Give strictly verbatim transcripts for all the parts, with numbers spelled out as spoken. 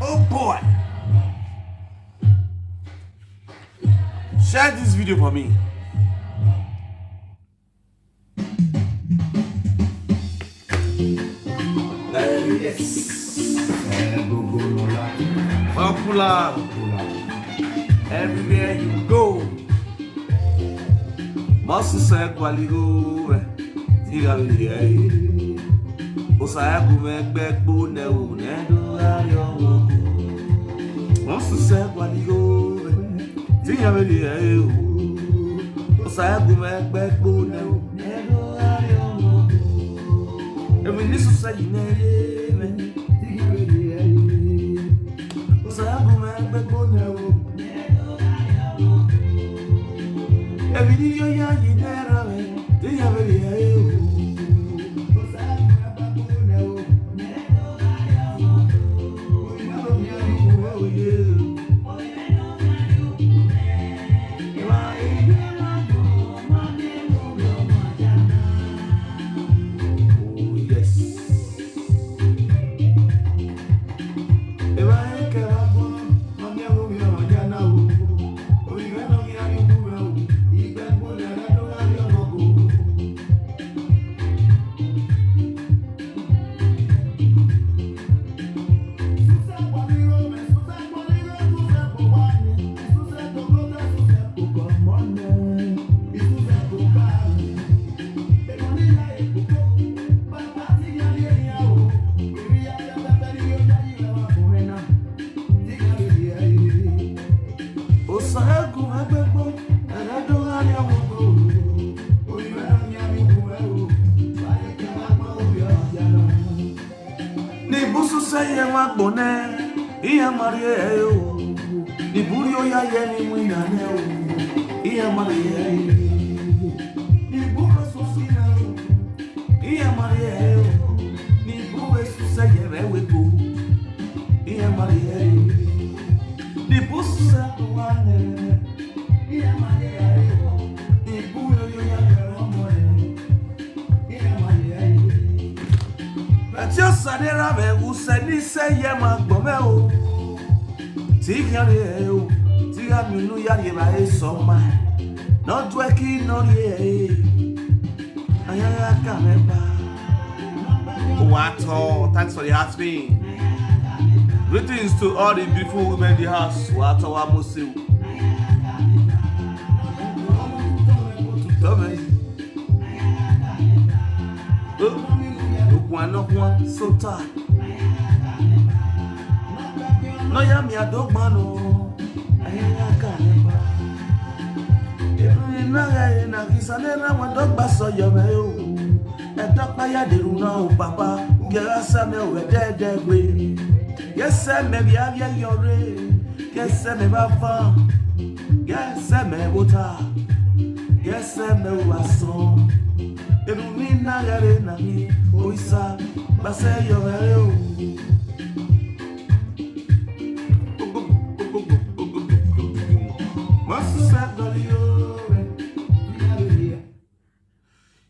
Oh boy! Share this video for me. Yes. Popular. Everywhere you go. Masu se kwaligo. Tiga mi ye. Osayagu me gbegbo ne u ne do ayo. Masu se kwaligo. Tiga mi ye. Osayagu me gbegbo ne u. Emi ni susa yi ne ye me. Osayagu me gbegbo ne u. Emi ni yo ya yi ne ra me. Ti ya me ye o. Ni busu se ye ma gbone, iya marie o. Ni buri o ya ye ni mu ina ne o. Iya marie. Ni buru susi na o. Iya marie o. Ni buru susi ye be we ko. Iya marie. Ni busu se ko wa ne. Iya marie o. Ni buru o ya ye mo ne. Ati osadera me useni se ye ma gbo me o. Ti kan re o. Ti ga mi nu ya ye ba e so ma. No dwe ki no re e. Ayaya ka me ba. Wato, thanks for the heart me. Greetings to all the beautiful women in the house. Wato wa musu. Tome. Okun anokun sota. No ya mi adogba no. Ayaya ka ni ba. Emi na ga ye na kisa le na wa dogba so yo me o. E dogba ya de ru na o papa. Ye asa me o de de gbe. Ye se me bi a ye yo re. Ye se me ba fa. Ye se me bo ta. Ye se me wa so. Enu mi na ga re na mi. O isa. Ba se yo re o.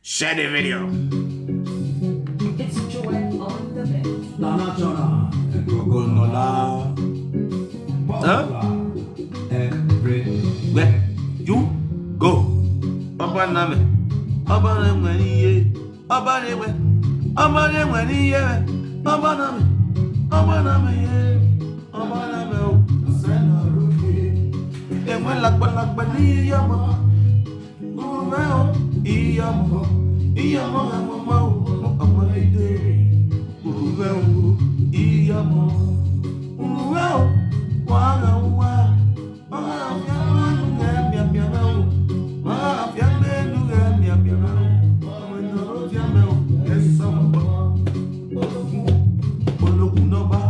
Share the video. It's Joel on the mix. Nana Chana. Gogo Nola. Huh? Everywhere you go. Ọba na me. Ọba na me ye. Ọba na me. Ọba na me ye. Ọba na me. Ọba na me ye. Ọba na me o. Enwe lakpa lakpa ni yama. Urumeo, iyamo, iyamo, amo, amo, amo, amo, ide. Urumeo, iyamo, urumeo, wa, wa, wa. Wa, wa, wa, wa, wa, mia, mia, mia, wa. Wa, wa, wa, wa, mia, mia, mia, wa. Wa, wa, wa, wa, mia, mia, mia, wa. Olókun, olókun náà bá.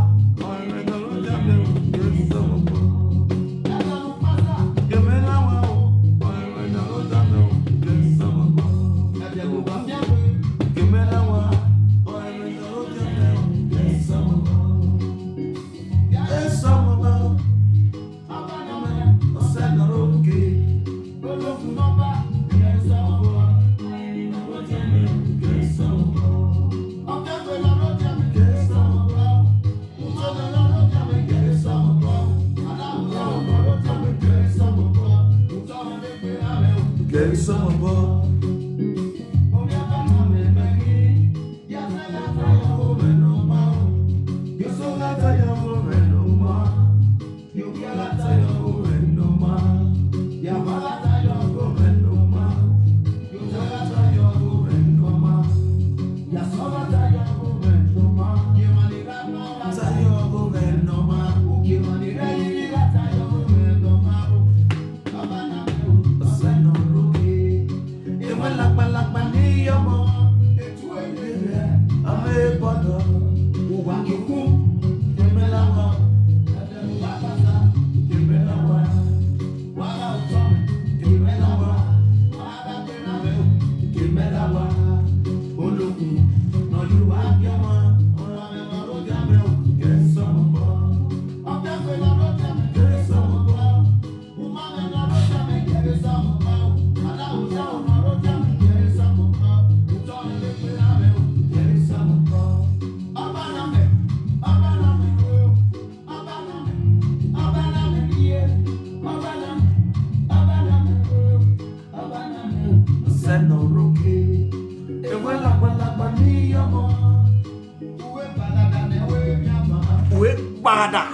Parada.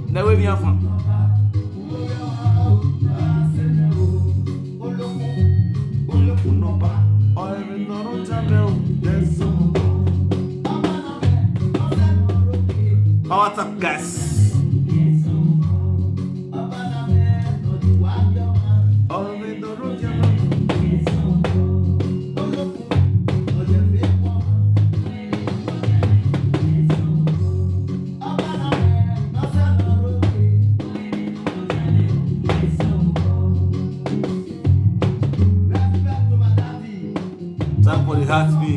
Na we mi afan. Power tap, guys. Time for the heart me.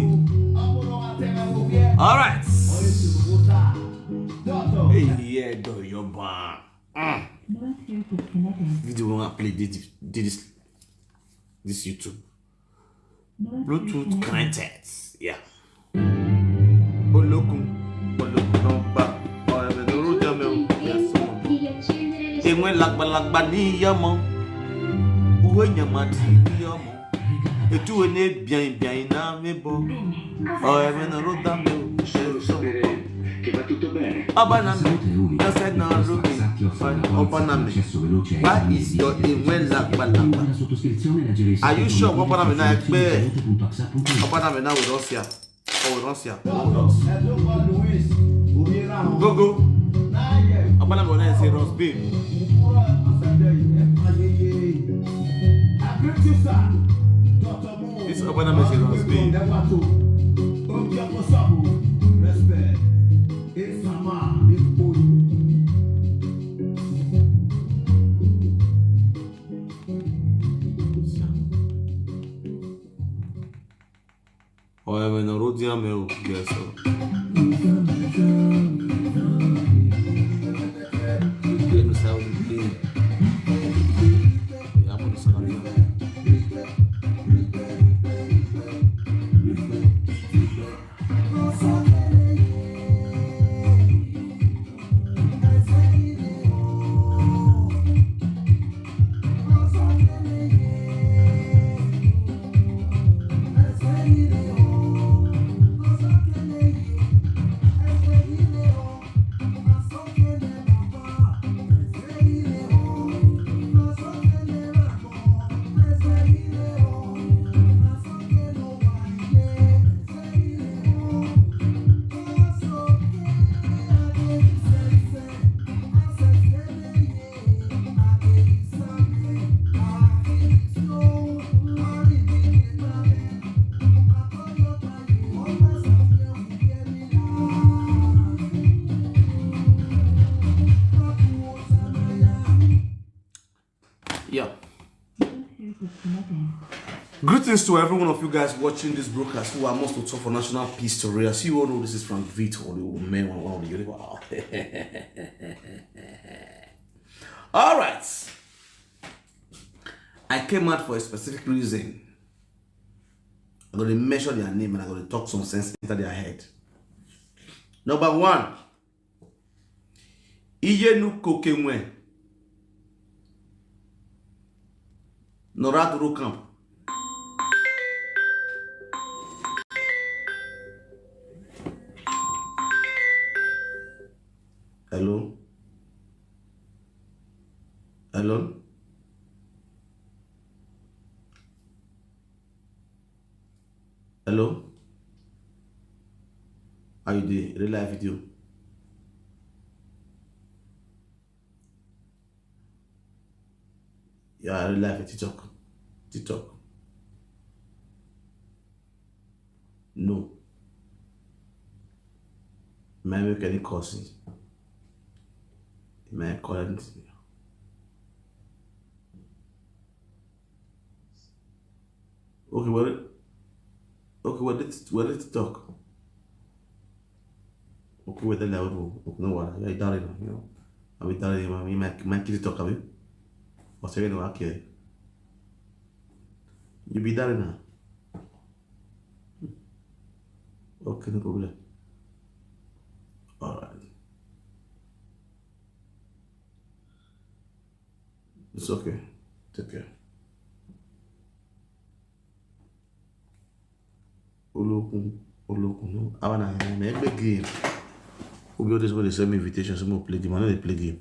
All right. Hey, yeah, do your bar. Mm. Video when I play this, this, this YouTube. Bluetooth connected. Yeah. Olokun, Olokun number. Oh, I don't know. Yes. Enwe lagba lagba ni yamo. Uwe nyama ti ni yamo. Etu ene bian bian na me bo. Oh, I don't know. Solo sapere che va tutto bene. Abanami, that's why now look. Abanami. Why is your enwe lagba lagba? Are you sure? Abanami na ekpe. Abanami na with Russia. Oh, Russia. Go, go. Abanami when I say Ross B. This Abanami is Ross B. Respect. Oh, I mean, Rodian Mel, yes, sir. Let me say, we play. Yeah, I'm gonna say, Yeah. Greetings to every one of you guys watching this broadcast who are most to talk for national peace to real. See, you all know this is Frank Vito, the old man, one of the universe. All right. I came out for a specific reason. I'm going to mention their name and I'm going to talk some sense into their head. Number one, Iyenu Kokenwe. Norat Rukam. Hello? Hello? Hello? How you doing? Real life video. Yeah, real life TikTok. TikTok. No. My make any cousin. My current. Okay, well, okay, well, let's, well, let's talk. Okay, well, then I will, okay, no, what? Yeah, darling, you know. I be darling, my, my, my kid talk, abi? What's your name? Okay. You be darling now. Okay, no problem. All right. It's okay. Take care. Olokun, Olokun, no. Awa na, na egbe game. Obi, all this wey dey send me invitation, say make we play game. I no dey play game.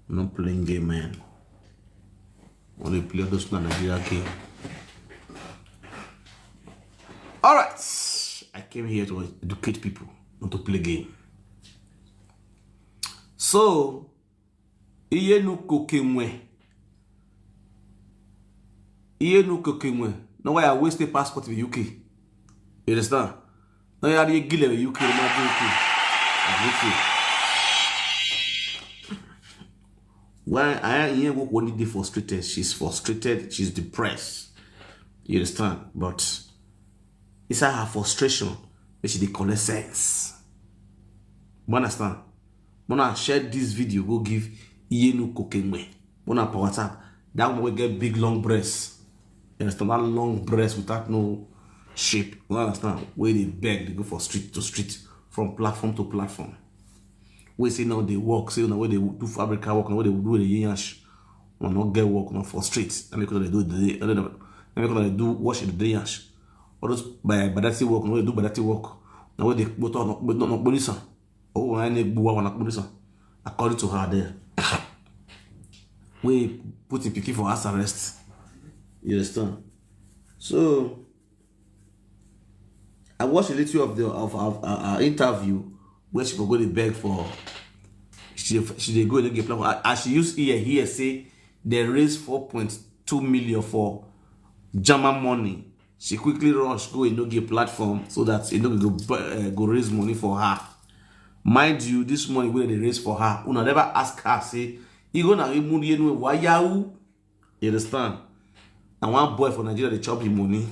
I'm not playing game, man. I only play all those Nigeria game. All right. I came here to educate people, not to play game. So, Iyenu Kokemwe. Iyenu Kokemwe. Now why I waste a passport in the U K? You understand? Now you are the gile in the U K, not U K. U K. Why I am here work one day frustrated. She's frustrated, she's depressed. You understand? But inside her frustration, make she dey collect sense. You understand? Wanna share this video, go give Iyenu Kokemwe. Wanna power tap. That one will get big long breasts. You understand? That long breast without no shape. You understand? Where they beg, they go for street to street, from platform to platform. We say now they work, say now where they do fabric work, now where they do the yash. Will not get work, not for street. Let me call they do the, let me call they do wash the yash. All those by, by that work, now they do by that work. Now where they go to, not, not, not, not, Oh, I need one, according to her there. We put the pikin for house arrest. You understand? So I watched a little of the of, of uh, uh, interview where she go go dey beg for. She she dey go dey get platform as she use ear here say they raise four point two million for German money. She quickly rush go Enogie platform so that Enogie go uh, go raise money for her. Mind you, this money wey they raise for her, una never ask her say, "Igo na Imurienu Wayahu." You understand? And one boy for Nigeria they chop him money.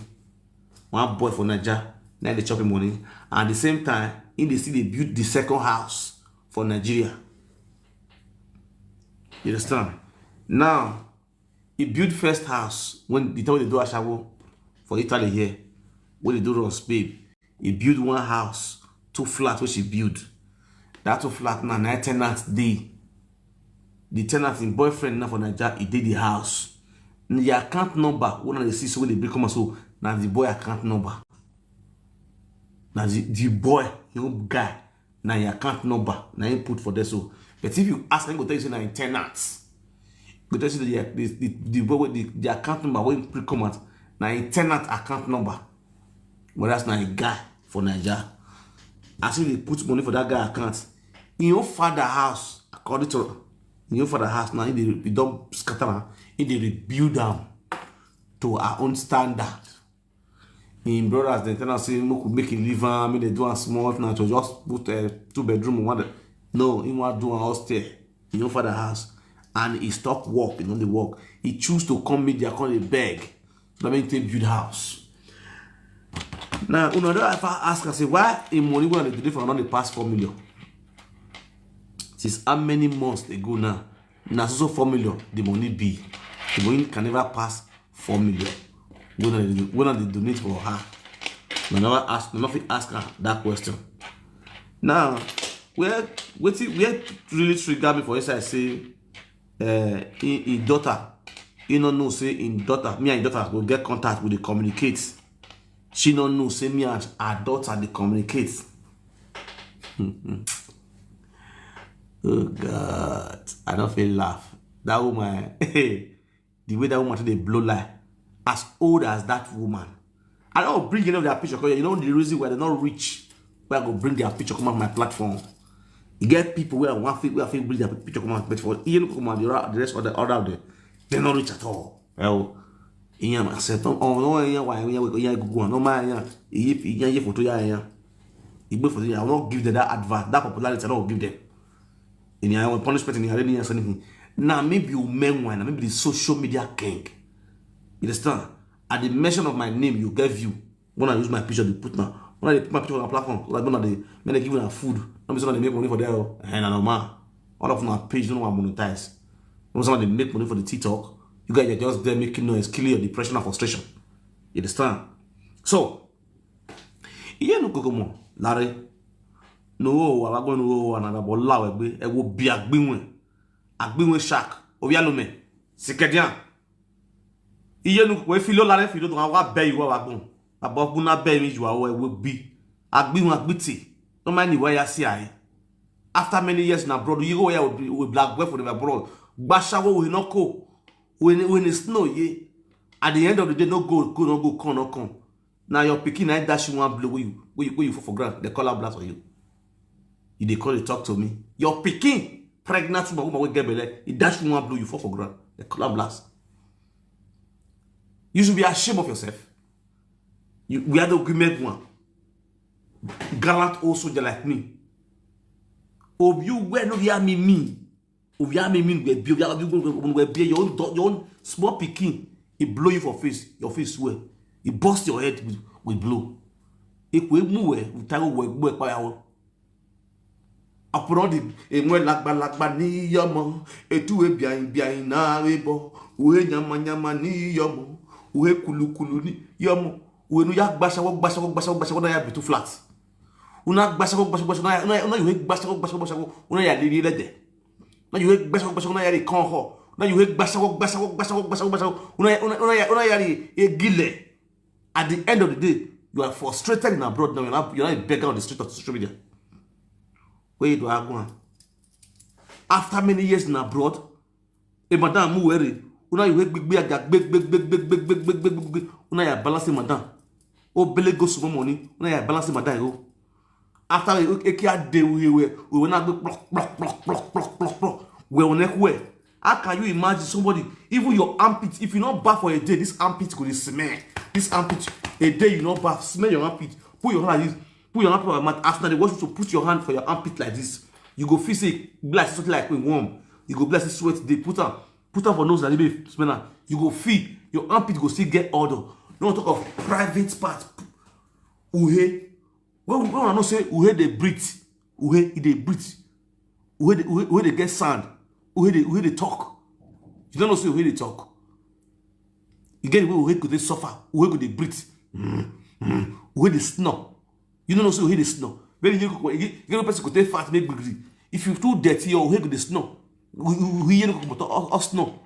One boy for Nigeria now they chop him money. And at the same time, he they see they build the second house for Nigeria. You understand? Now, he built first house when the time they do Ashawo for Italy here, when they do Ross Babe. He built one house, two flat which he built. That two flat now, nine tenants day. The tenant in boyfriend now for Nigeria, he did the house. The account number, one of the six when they become so now the boy account number. Now the, the boy, young guy, now your account number, now you put for this so. But if you ask, I go tell you say now in tenants. Go tell you the the the, the, the, the, the account number when you come out, now in tenant account number. But that's not a guy for Nigeria. As if they put money for that guy account. In your father house, according to in your father house now, they, they don't scatter, they rebuild them to our own standard. Im brothers dem tell am say make we make e leave am, make dem do am small, if na to just put uh, two bedroom one. No, he wan do am upstairs in your father house, and he stop work, he no dey work. He choose to come media, come dey beg, so that make take build house. Now una don ever ask am say why im money wey dey today for don dey pass four million? Since how many months ago now? Na so so four million the money be. The money can never pass four million. When I when I dey donate for her, I never ask, I never fit ask her that question. Now, where wetin where really trigger me for inside say uh, him, him daughter, he no know say him daughter, me and him daughter go get contact with the communicate. She no know say me and her daughter dey communicate. Oh God, I don't feel laugh. That woman, the way that woman take dey blow lie, as old as that woman. I don't bring any of their picture because you know the reason why they not rich. Where I go bring their picture come on my platform. You get people where I want fit where I fit bring their picture come on, but for you look come on the ra- the rest of the other of them, they're not rich at all. Well, yeah, myself, no, oh no, yeah, why, yeah, yeah, go on, no man, yeah, yeah, yeah, photo, yeah, yeah, you photo, yeah. I will not give them that advert, that popularity. I don't give them. In your punishment, in your any anything. Now maybe you men wine, maybe the social media king. You understand? At the mention of my name, you get view. When I use my picture, they put now. When I dey put my picture on a platform, like when I dey when they give una food, no be say una dey make money for there o. Eh, na normal. All of una page no wan monetize. When someone dey make money for the TikTok, you guys are just there making noise, killing your depression and frustration. You understand? So, iye nu kokomo lare. No, I go no, and I go lawe gbe. E wo bi agbinwe. Agbinwe shark. Obi alume. Sikedian. Iye nu kwe filo lare filo to wa be iwo wa gbon. Abo bu na be mi ju awo ewo bi. Agbi won agbiti. No mind ni wa ya si ai. After many years in abroad, you go here with, with black boy for the abroad. Gbashawo will not go. When when it's snow, yeah. At the end of the day, no go, go, no go, come, no come. Now your pikin, I dash you one blow, where you, where you, where you fall for ground. They call out blast for you. You they call it talk to me. Your pikin, pregnant woman, woman will get belle. He dash you one blow, you fall for ground. They call out blast. You should be ashamed of yourself. You, we had the agreement one. Gallant old soldier like me. Oh, you where no hear me me. Oh, hear me mean we be we be we be your own do- your own small pikin. He blow you for face, your face well. He burst your head with, with blow. Ekwe mu we utago we gbe pa yawo. Apron di enwe lagba lagba ni yomo. Etu we bian bian na we bo. We nyama nyama ni yomo. We kulu kulu ni yomo. We nu ya gbashawo gbashawo gbashawo gbashawo na ya be too flat. Una gbashawo gbashawo gbashawo na ya una you gbashawo gbashawo gbashawo una ya lili lede. Una you gbashawo gbashawo na ya ri kon ho. Una you gbashawo gbashawo gbashawo gbashawo gbashawo una una una ya una ya ri egile. At the end of the day, you are frustrated in abroad now. You're not, you're not a beggar on the street of social media. Where you do agwan? After many years in abroad, a madam mu were una you gbigbi aga gbigbi gbigbi gbigbi gbigbi gbigbi una ya balance madam. O bele go small money una ya balance madam o. After a eke a day we we we na gbe plok plok plok plok plok plok plok we one we. How can you imagine somebody, even your armpit, if you not bath for a day, this armpit go dey smell. This armpit, a day you not bath, smell your armpit. Put your hand like this. Put your hand for your mouth. After they want you to put your hand for your armpit like this, you go feel say glass something like we warm. You go bless sweat. They put am, put am for nose like this. Smell am. You go feel your armpit go still get odor. No talk of private part. Uhe. When when I know say uhe dey breathe, uhe e dey breathe. Uhe dey uhe, uhe dey get sound. Uhe dey uhe dey talk. You don't know say uhe dey talk. You get the way uhe go dey suffer. Uhe go dey breathe. Mm, mm. Uhe dey snore. You don't know say uhe dey snore. When you go you get person go take fast make gbigiri. If you too dirty, your uhe go dey snore. Uhe you go but us snore.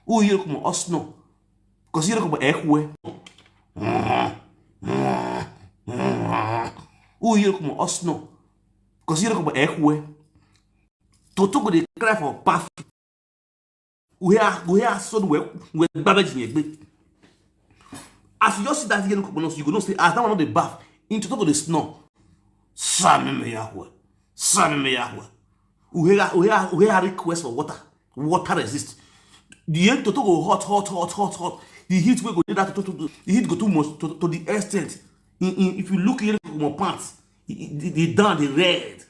Uhe you go us snore. Because you know ekwe. Uhe you go us snore. Because you know ekwe. Toto go dey cry for bath. We are we are so we we garbage in egbe. As you just see that yellow coconut, you go know say as that one no dey bath, into Toto go dey snore. Sami me yahwe. Sami me yahwe. We are we are we are request for water. Water resist. The yellow Toto go hot hot hot hot hot. The heat wey go dey that Toto the heat go too much to, to the extent. In, in, if you look yellow coconut pants, e- e- the, the down the red.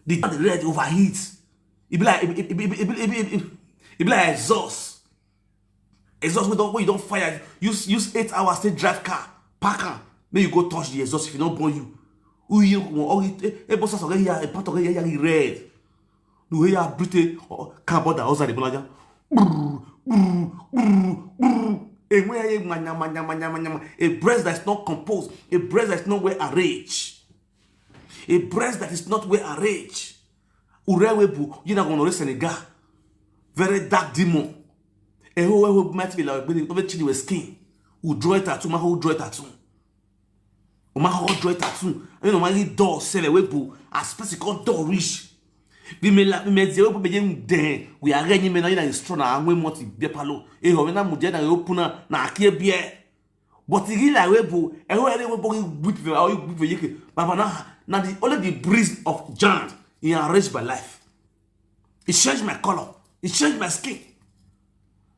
The down the red overheat. E be like e be- e be- e be- e be- e be- e be- e be like exhaust. Exhaust wey don wey you don fire use use eight hours take drive car park am make you go touch the exhaust if e no burn you. Uyi wọn ọrẹ ebo sasa ọrẹ ya part ọrẹ ya ya red. Nuhe ya brute carbon dioxide bọlaja. Enwe ya manya manya manya manya a breast that is not composed, a breast that is not well arranged, a breast that is not well arranged. Urewe bu yina wọn ọrẹ Senegal, very dark demon. Eho eho might be like when they change your skin. U draw it tattoo, ma ho draw it tattoo. O ma ho draw it tattoo. You know, ma he door sell away bu as person called door rich. Bi me la bi me zero bu be yen den. We are renyi me na yina strong na anwe moti be palo. Eho me na mu je na open na na akie bie. But he like we bu eho ere we bu whip ve o whip ve yeke. Baba na na the only the breeze of John he arranged my life. It changed my color. It changed my skin.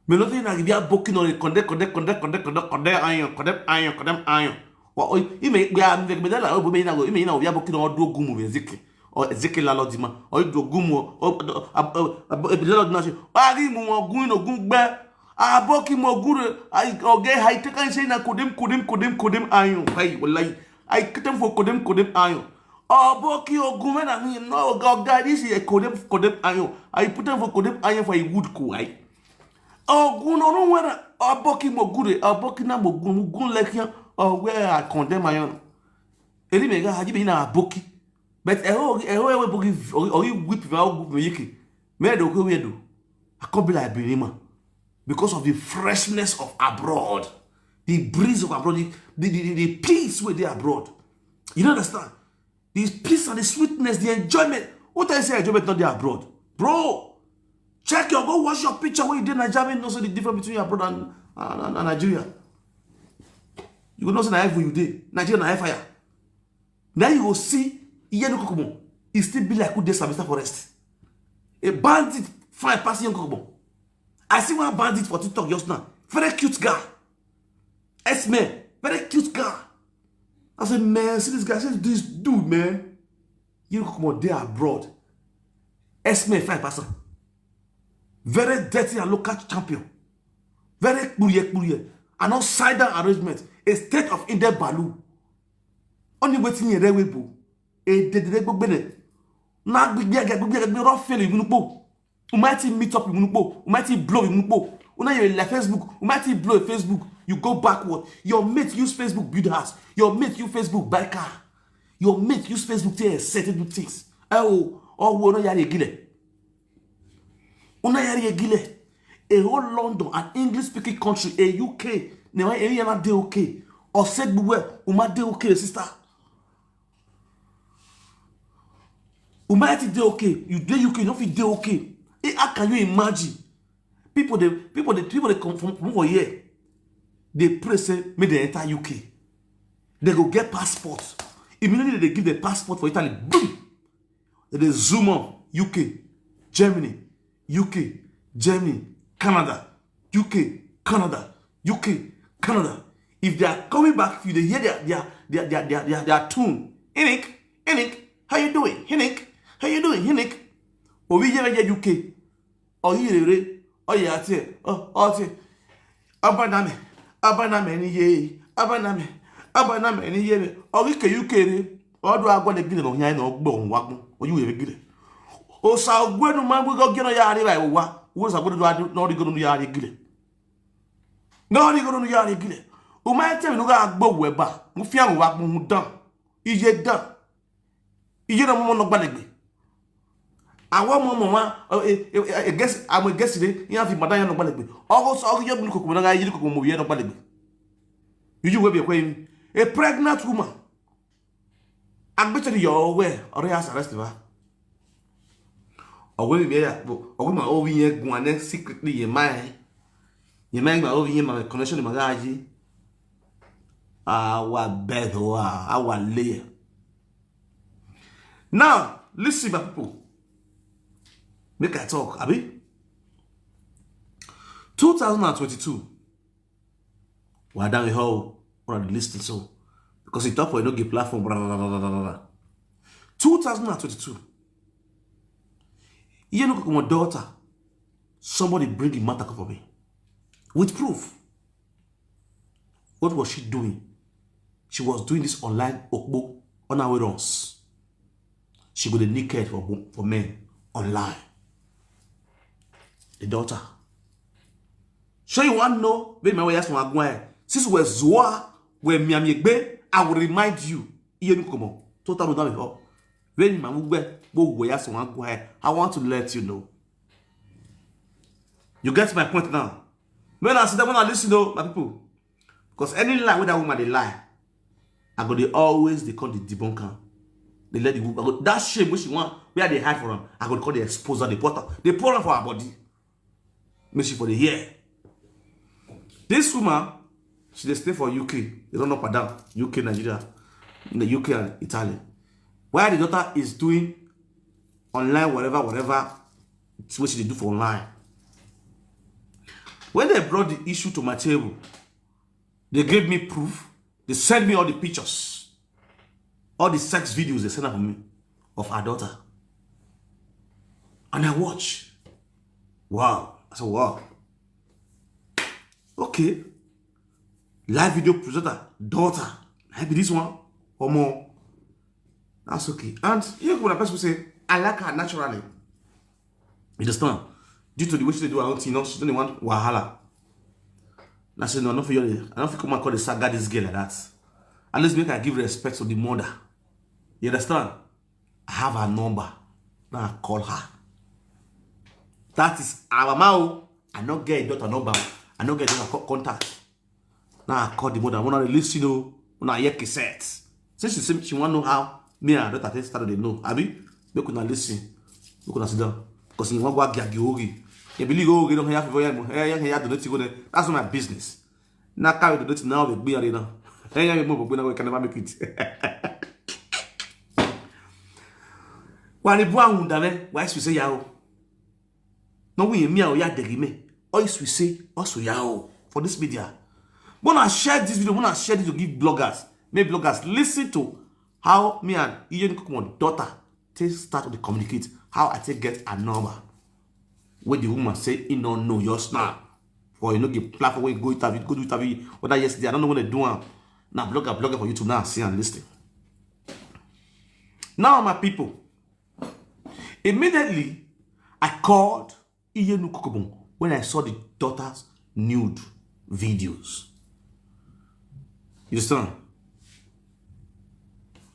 Me no think na give ya boki no konde konde konde konde konde konde konde iron konde iron konde iron. Wa o ime gbe a me me dala o bo me na go ime na o ya boki no do gumu be ziki. O ziki la lo di ma. O do gumu o o la lo di na se. Wa ri mu mo gun no gun gbe. Aboki mo gure. I oge high take and say na kodem kodem kodem kodem iron. Hey wallahi. I kitem for kodem kodem iron. Aboki ogun me na me no go guy this is a kodem kodem iron. I put them for kodem iron for a wood ko ai. Ogun no no wena aboki mo gure aboki na mo gun gun like yan. Oh where I condemn iron. Eli me ga haji be na aboki. But e ho e ho e boki o whip va ogun me yiki. Me do ko we do. I can't be like Benima because of the freshness of abroad, the breeze of abroad, the the, the, the peace wey dey abroad. You don't understand? The peace and the sweetness, the enjoyment. What I say, enjoyment not there abroad, bro. Check your, go watch your picture when you did Nigeria. Make you know the difference between abroad and, and, and Nigeria. You go know say na heaven you dey. Nigeria na fire. Now you go see Iyenukokomo. It still be like who dey Sambisa forest. A bandit fine pass Iyenukokomo. I see one bandit for TikTok just now. Very cute guy. Esme, very cute guy. I said, man, see this guy. I said, this dude, man. Iyenukokomo dey abroad. Esme fine pass am. Very dirty and local champion. Very kpurie kpurie. An upside down arrangement. A state of Indian Balu. Only waiting in railway boo. A dedede gbogbene. Na gbigbi aga gbigbi aga gbigbi rough fail imunupo. Umaiti meet up imunupo. Umaiti blow imunupo. Una you like Facebook. Umaiti blow Facebook. You go backward. Your mate use Facebook build house. Your mate use Facebook buy car. Your mate use Facebook to set do things. Oh, oh, we no yari egile. Una yari egile. A whole London, an English speaking country, a U K. Never any other day okay. Or said we were, Uma dey okay, sister. Umaiti dey okay. You dey U K, you no fit dey okay. Eh, how can you imagine? People dey people dey people dey come from, from for here. They pray say make they enter U K. They go get passport. Immediately they give the passport for Italy. Boom! They dey zoom up U K, Germany, U K, Germany, Canada, U K, Canada, U K, Canada. If they are coming back, if you dey hear their their their their their, their, their tune, Hinik, Hinik, how you doing? Hinik, how you doing? Hinik. Obi yere ye U K. Oyi rere, oyi ati, o ati. Abaname, abaname ni ye, abaname, abaname ni ye. Ogi ke U K re. Odu agwa de gile no nya no gbo wa gbo. Oyi we gile. O sa ogwenu ma gbo gina ya ri ba wa. Wo sa gbo do adu no ri gonu ya ri gile. No ri gonu ya ri gile. O ma te mi no ga gbo we ba. Mo fi an wa gbo mu dan. Iye dan. Iye na mo no gbalegbe. Awo mo mo wa, e guess, I'm a guess re. Ya fi madan ya no gbalegbe. Ogo so ogo yo mi ko ko na ga yi ko mo ye no gbalegbe. You will be a queen. A pregnant woman. Agbechiri your way or has arrest ba. Owe mi ya, owe ma owe ye gwane secretly ye mai. Ye mai ma owe ye ma connection ma gaji. Our bed or our layer. Now, listen, my people. Make I talk, abi? Two thousand and twenty-two. Wa da we ho, or listen so. Because it talk for no give platform, blah, blah, blah, blah, blah. Two thousand and twenty-two. You know, my daughter, somebody bring the matter come for me. With proof. What was she doing? She was doing this online okpo on her way runs. She go dey naked for, for men online. The daughter. So you want to know? Baby, my way, yes, my guy. Since we're Zua, we're Miami Egbe, I will remind you. Iye nukomo. Total road down before. When my mugbe, go where yes, my guy. I want to let you know. You get my point now. When I sit down, when I listen, though, my people, because any lie with that woman, they lie. I go, they always, they call the debunker. They let the woman, I go, that shame which you want, where they hide for them, I go call the exposer, the porter. They pour them for her body. Make she for the year. This woman, she dey stay for U K. They don't up and down. U K, Nigeria, in the U K and Italy. Why the daughter is doing online, whatever, whatever, it's what she dey do for online. When they brought the issue to my table, they gave me proof. They sent me all the pictures, all the sex videos they sent up for me of her daughter. And I watch. Wow. I said, wow. Okay. Live video presenter, daughter. I be this one or more. That's okay. And you go, the person say, I like her naturally. You understand? Due to the way she dey do her own thing, you know, she don't want wahala. I say, no, I don't feel, I don't feel come and call the saga this girl like that. At least make I give respect to the mother. You understand? I have her number. Now I call her. That is our mama. I no get daughter number. I no get daughter contact. Now I call the mother. When I listen, you know, when I hear cassette, it's Since she say she wan know how me and her daughter take start to dey know, abi? Make una listen. Make una sit down. Because you wan go agi agi oge. You believe oge don hear for here, eh, hear donate go there. That's not my business. Na carry donate now, dey gbin are now. Eh, yeah, mo gbin now, we can never make it. Wani bu ahun dame, why should say yao? No, we me o ya degi me. Or you say also yao for this media. Wanna share this video, wanna share this to give bloggers. Make bloggers listen to how me and Iye Nkukumo daughter take start to dey communicate. How I take get a number. Where the woman say he no know your snap. For you know the platform where you go interview, go do interview. Whether yesterday, I don't know when they do am. Now blogger, blogger for YouTube now, see and listen. Now, my people, immediately I called Iye Nkukumo when I saw the daughter's nude videos. You understand?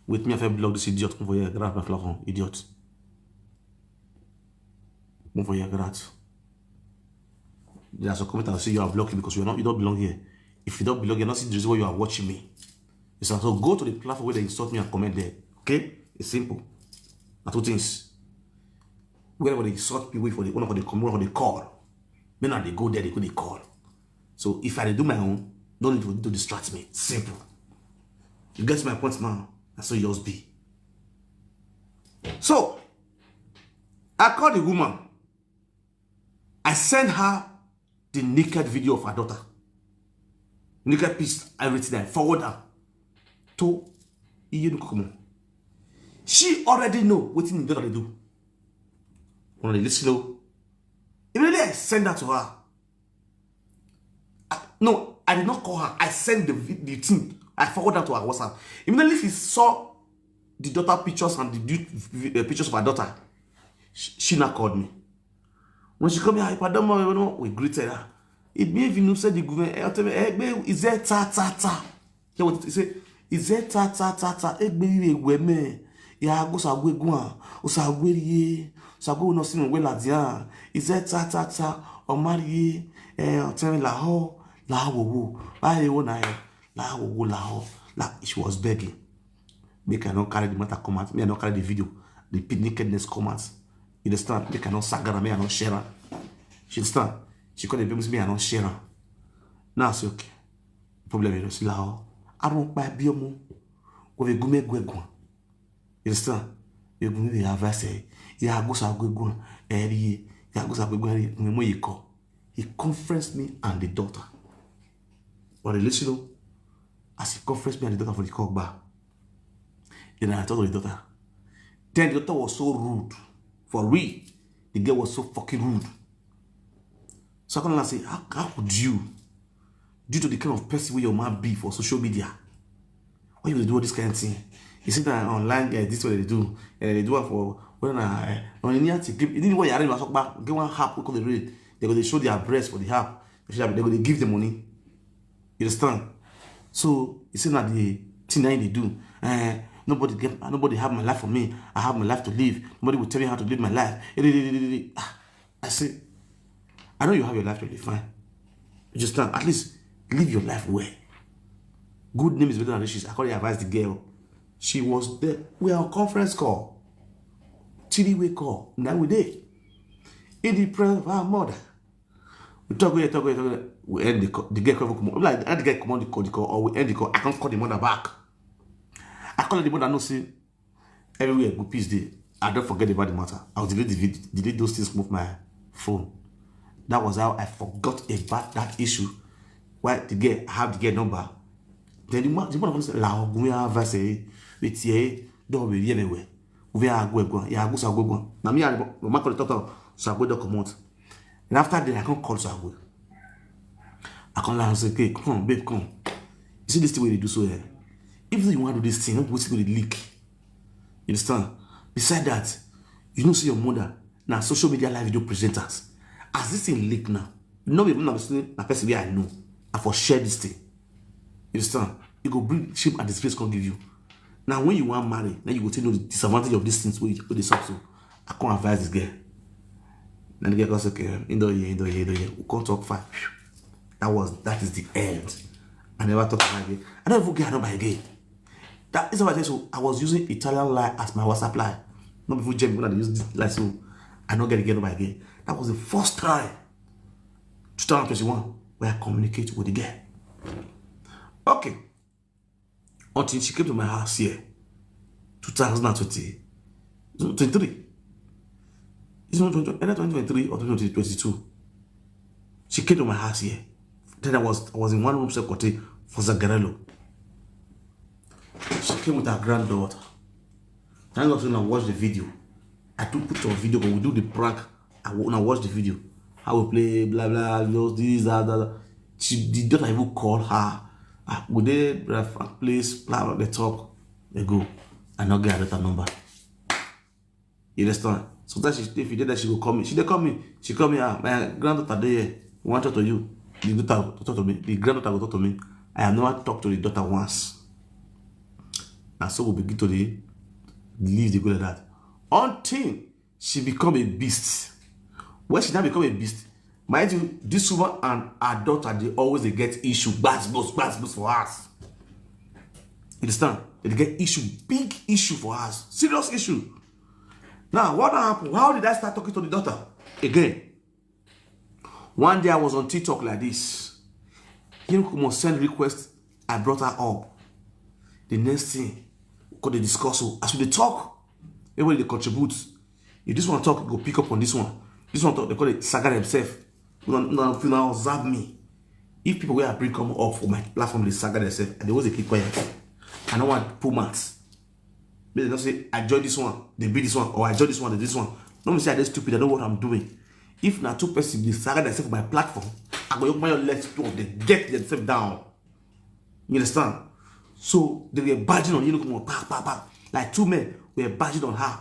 With me, I fit block this idiot. Come for here, grab my platform, idiot. Come for here, grab. There's a comment I say you are blocking because you are not, you don't belong here. If you don't belong, you're not seeing the reason why you are watching me. It's so go to the platform where they insult me and comment there. Okay? It's simple. Na two things. Whenever they insult people for the one of the comment or the call, me now they go there, they go they call. So if I dey do my own, no need to, to distract me. Simple. You get my point now. That's so yours be. So I call the woman. I send her the naked video of her daughter. Naked piece, everything. I forward her to Iye Nkukumo. She already know wetin the daughter dey do. When they listen, oh, immediately I send that to her. I, no, I did not call her. I sent the, vi- the thing. I forward that to her WhatsApp. Immediately she saw the daughter pictures and the du- vi- uh, pictures of her daughter. She, she now called me. When she come here, I pardon me, you know, we greeted her. It may even know said the government, eh, tell me, eh, gbe, is there ta ta ta? Hear what he say? Is there ta ta ta ta? Egbe iwe iwe me. Ya go sa gwe gwa. O sa gwe ye. Sa go no sin we la dia. Is there ta ta ta? O marie. Eh, o tell me la ho. La wo wo. Ba ye wo na eh. La wo wo la ho. La, she was begging. Make I not carry the matter come out. Me I not carry the video. The pi- nakedness come out. You understand? Make I not sagara. Me I not share am. She understand? She call the business me I not share am. Now I say okay. Problem is la ho. I don't buy biomo. Go be gume gwe gwa. You understand? You gume be advice eh. Ya go sa gwe gwa. Eh, ye. Ya go sa gwe gwa. Mo mo yiko. He conferenced me and the daughter. But you listen, oh, as he conferenced me and the daughter for the call back, then I talked to the daughter. Then the daughter was so rude. For real, the girl was so fucking rude. So I come and say, how, how could you, due to the kind of person wey your man be for social media, why you dey do all this kind of thing? You see that online guy, this what they do, and they do it for when I on the near to give. You know what you are talk about? Get one app we call the read. They go they show their breast for the app. They go they give the money. You understand? So you see that the thing that they do. Eh, nobody get, nobody have my life for me. I have my life to live. Nobody will tell me how to live my life. Eh, eh, eh, eh, eh, eh. Ah, I say, I know you have your life to live, fine. You just stand, at least live your life well. Good name is better than riches. I call you advise the girl. She was there. We are on conference call. Three-way call. Now we there. In the presence of her mother. We talk, we talk, we talk. We end the call. The girl come come. Like, the girl come on the call, the call, or we end the call. I can't call the mother back. I call the mother, no see. Everywhere good peace day. I don't forget about the matter. I'll delete the video, delete those things from my phone. That was how I forgot about that issue. Why the girl have the girl number? Then the man, the man say, "La ogun ya va se with ye don't be here anywhere. We are go go. Ya go sa go go." Now me and my call the doctor, so I go the comot. And after that, I can't call so I go. I can't lie and say, "Okay, come on, babe, come." You see this thing wey you do so here. If you want to do this thing, no put it leak. You understand? Beside that, you know see your mother now social media live video presenters. As this thing leak now, no be even na person wey I know. I for share this thing. You understand? It go bring shame and disgrace come give you. Now when you want marry, now you go take know the disadvantage of these things wey you dey sup so. I come advise this girl. Then the girl come say, "Okay, in the year, in the year, in the year." We come talk fine. That was, that is the end. I never talk about again. I don't even get her number again. That is why I say so. I was using Italian line as my WhatsApp line. Not before Jim when I use this line, so I not get get number again. That was the first time, two thousand twenty-one, where I communicate with the girl. Okay. Until she came to my house here, two thousand twenty, twenty-three. It's not twenty, either twenty twenty-three or twenty twenty-two. She came to my house here. Then I was I was in one room secretary for Zagarello. She came with her granddaughter. Thank God, so I watch the video. I took put on video, but we do the prank. I wa- when I watch the video, how we play blah blah, just this that that. She the daughter even call her. Ah, we dey blah, blah, place blah blah, they talk. They go. I not get her daughter number. You understand? Sometimes she, if you did that, she go call me. She dey call me. She call me. Ah, my granddaughter dey here. We want to talk to you. The daughter go talk to me. The granddaughter go talk to me. I have never talked to the daughter once. And so we begin to the leave the go like that. Until she become a beast. When she now become a beast, mind you, this woman and her daughter, they always they get issue. Gbas, gbos, gbas, gbos for us. You understand? They get issue, big issue for us. Serious issue. Now, what happened? How did I start talking to the daughter? Again, one day I was on TikTok like this. Him come send request. I brought her up. The next thing, we could dey discuss. Oh, as we dey talk, everybody dey contribute. If this one talk, go pick up on this one. This one talk, they call it saga themselves. Una una una observe me. If people wey I bring come up for my platform dey saga themselves, I dey always dey keep quiet. I no wan put mouth. Make dem no say I join this one, they be this one, or I join this one, they this one. No be say I dey stupid, I know what I'm doing. If na two person dey saga themselves for my platform, I go open my leg, two of them get themselves down. You understand? So they were barging on Yinoko, pa pa pa. Like two men were barging on her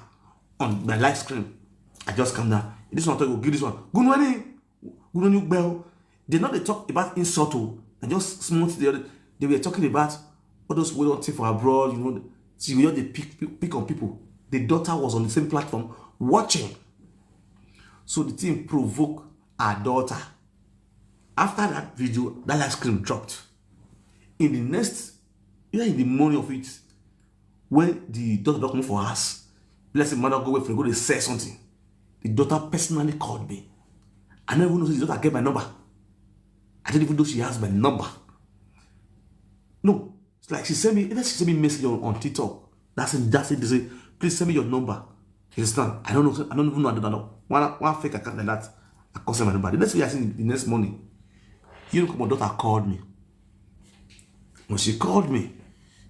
on my live screen. I just come down. This one talk, go give this one. Good morning. Good morning, Bell. They not they talk about insult. Oh. I just smoked the other. They were talking about all those we don't take for abroad. You know, see, we all they pick pick on people. The daughter was on the same platform watching. So the thing provoke her daughter. After that video, that live screen dropped. In the next, yeah, in the morning of it, when the daughter don't come for us, bless him, mother go away for go to sell something. The daughter personally called me. I never even know the daughter get my number. I didn't even know she has my number. No, it's like she sent me, either she sent me message on, on TikTok. That's it, that's it. They say, please send me your number. You understand? I don't know. I don't even know. I don't know. One, one fake account like that. I call my number. The next thing I see the next morning, you know, my daughter called me. When she called me,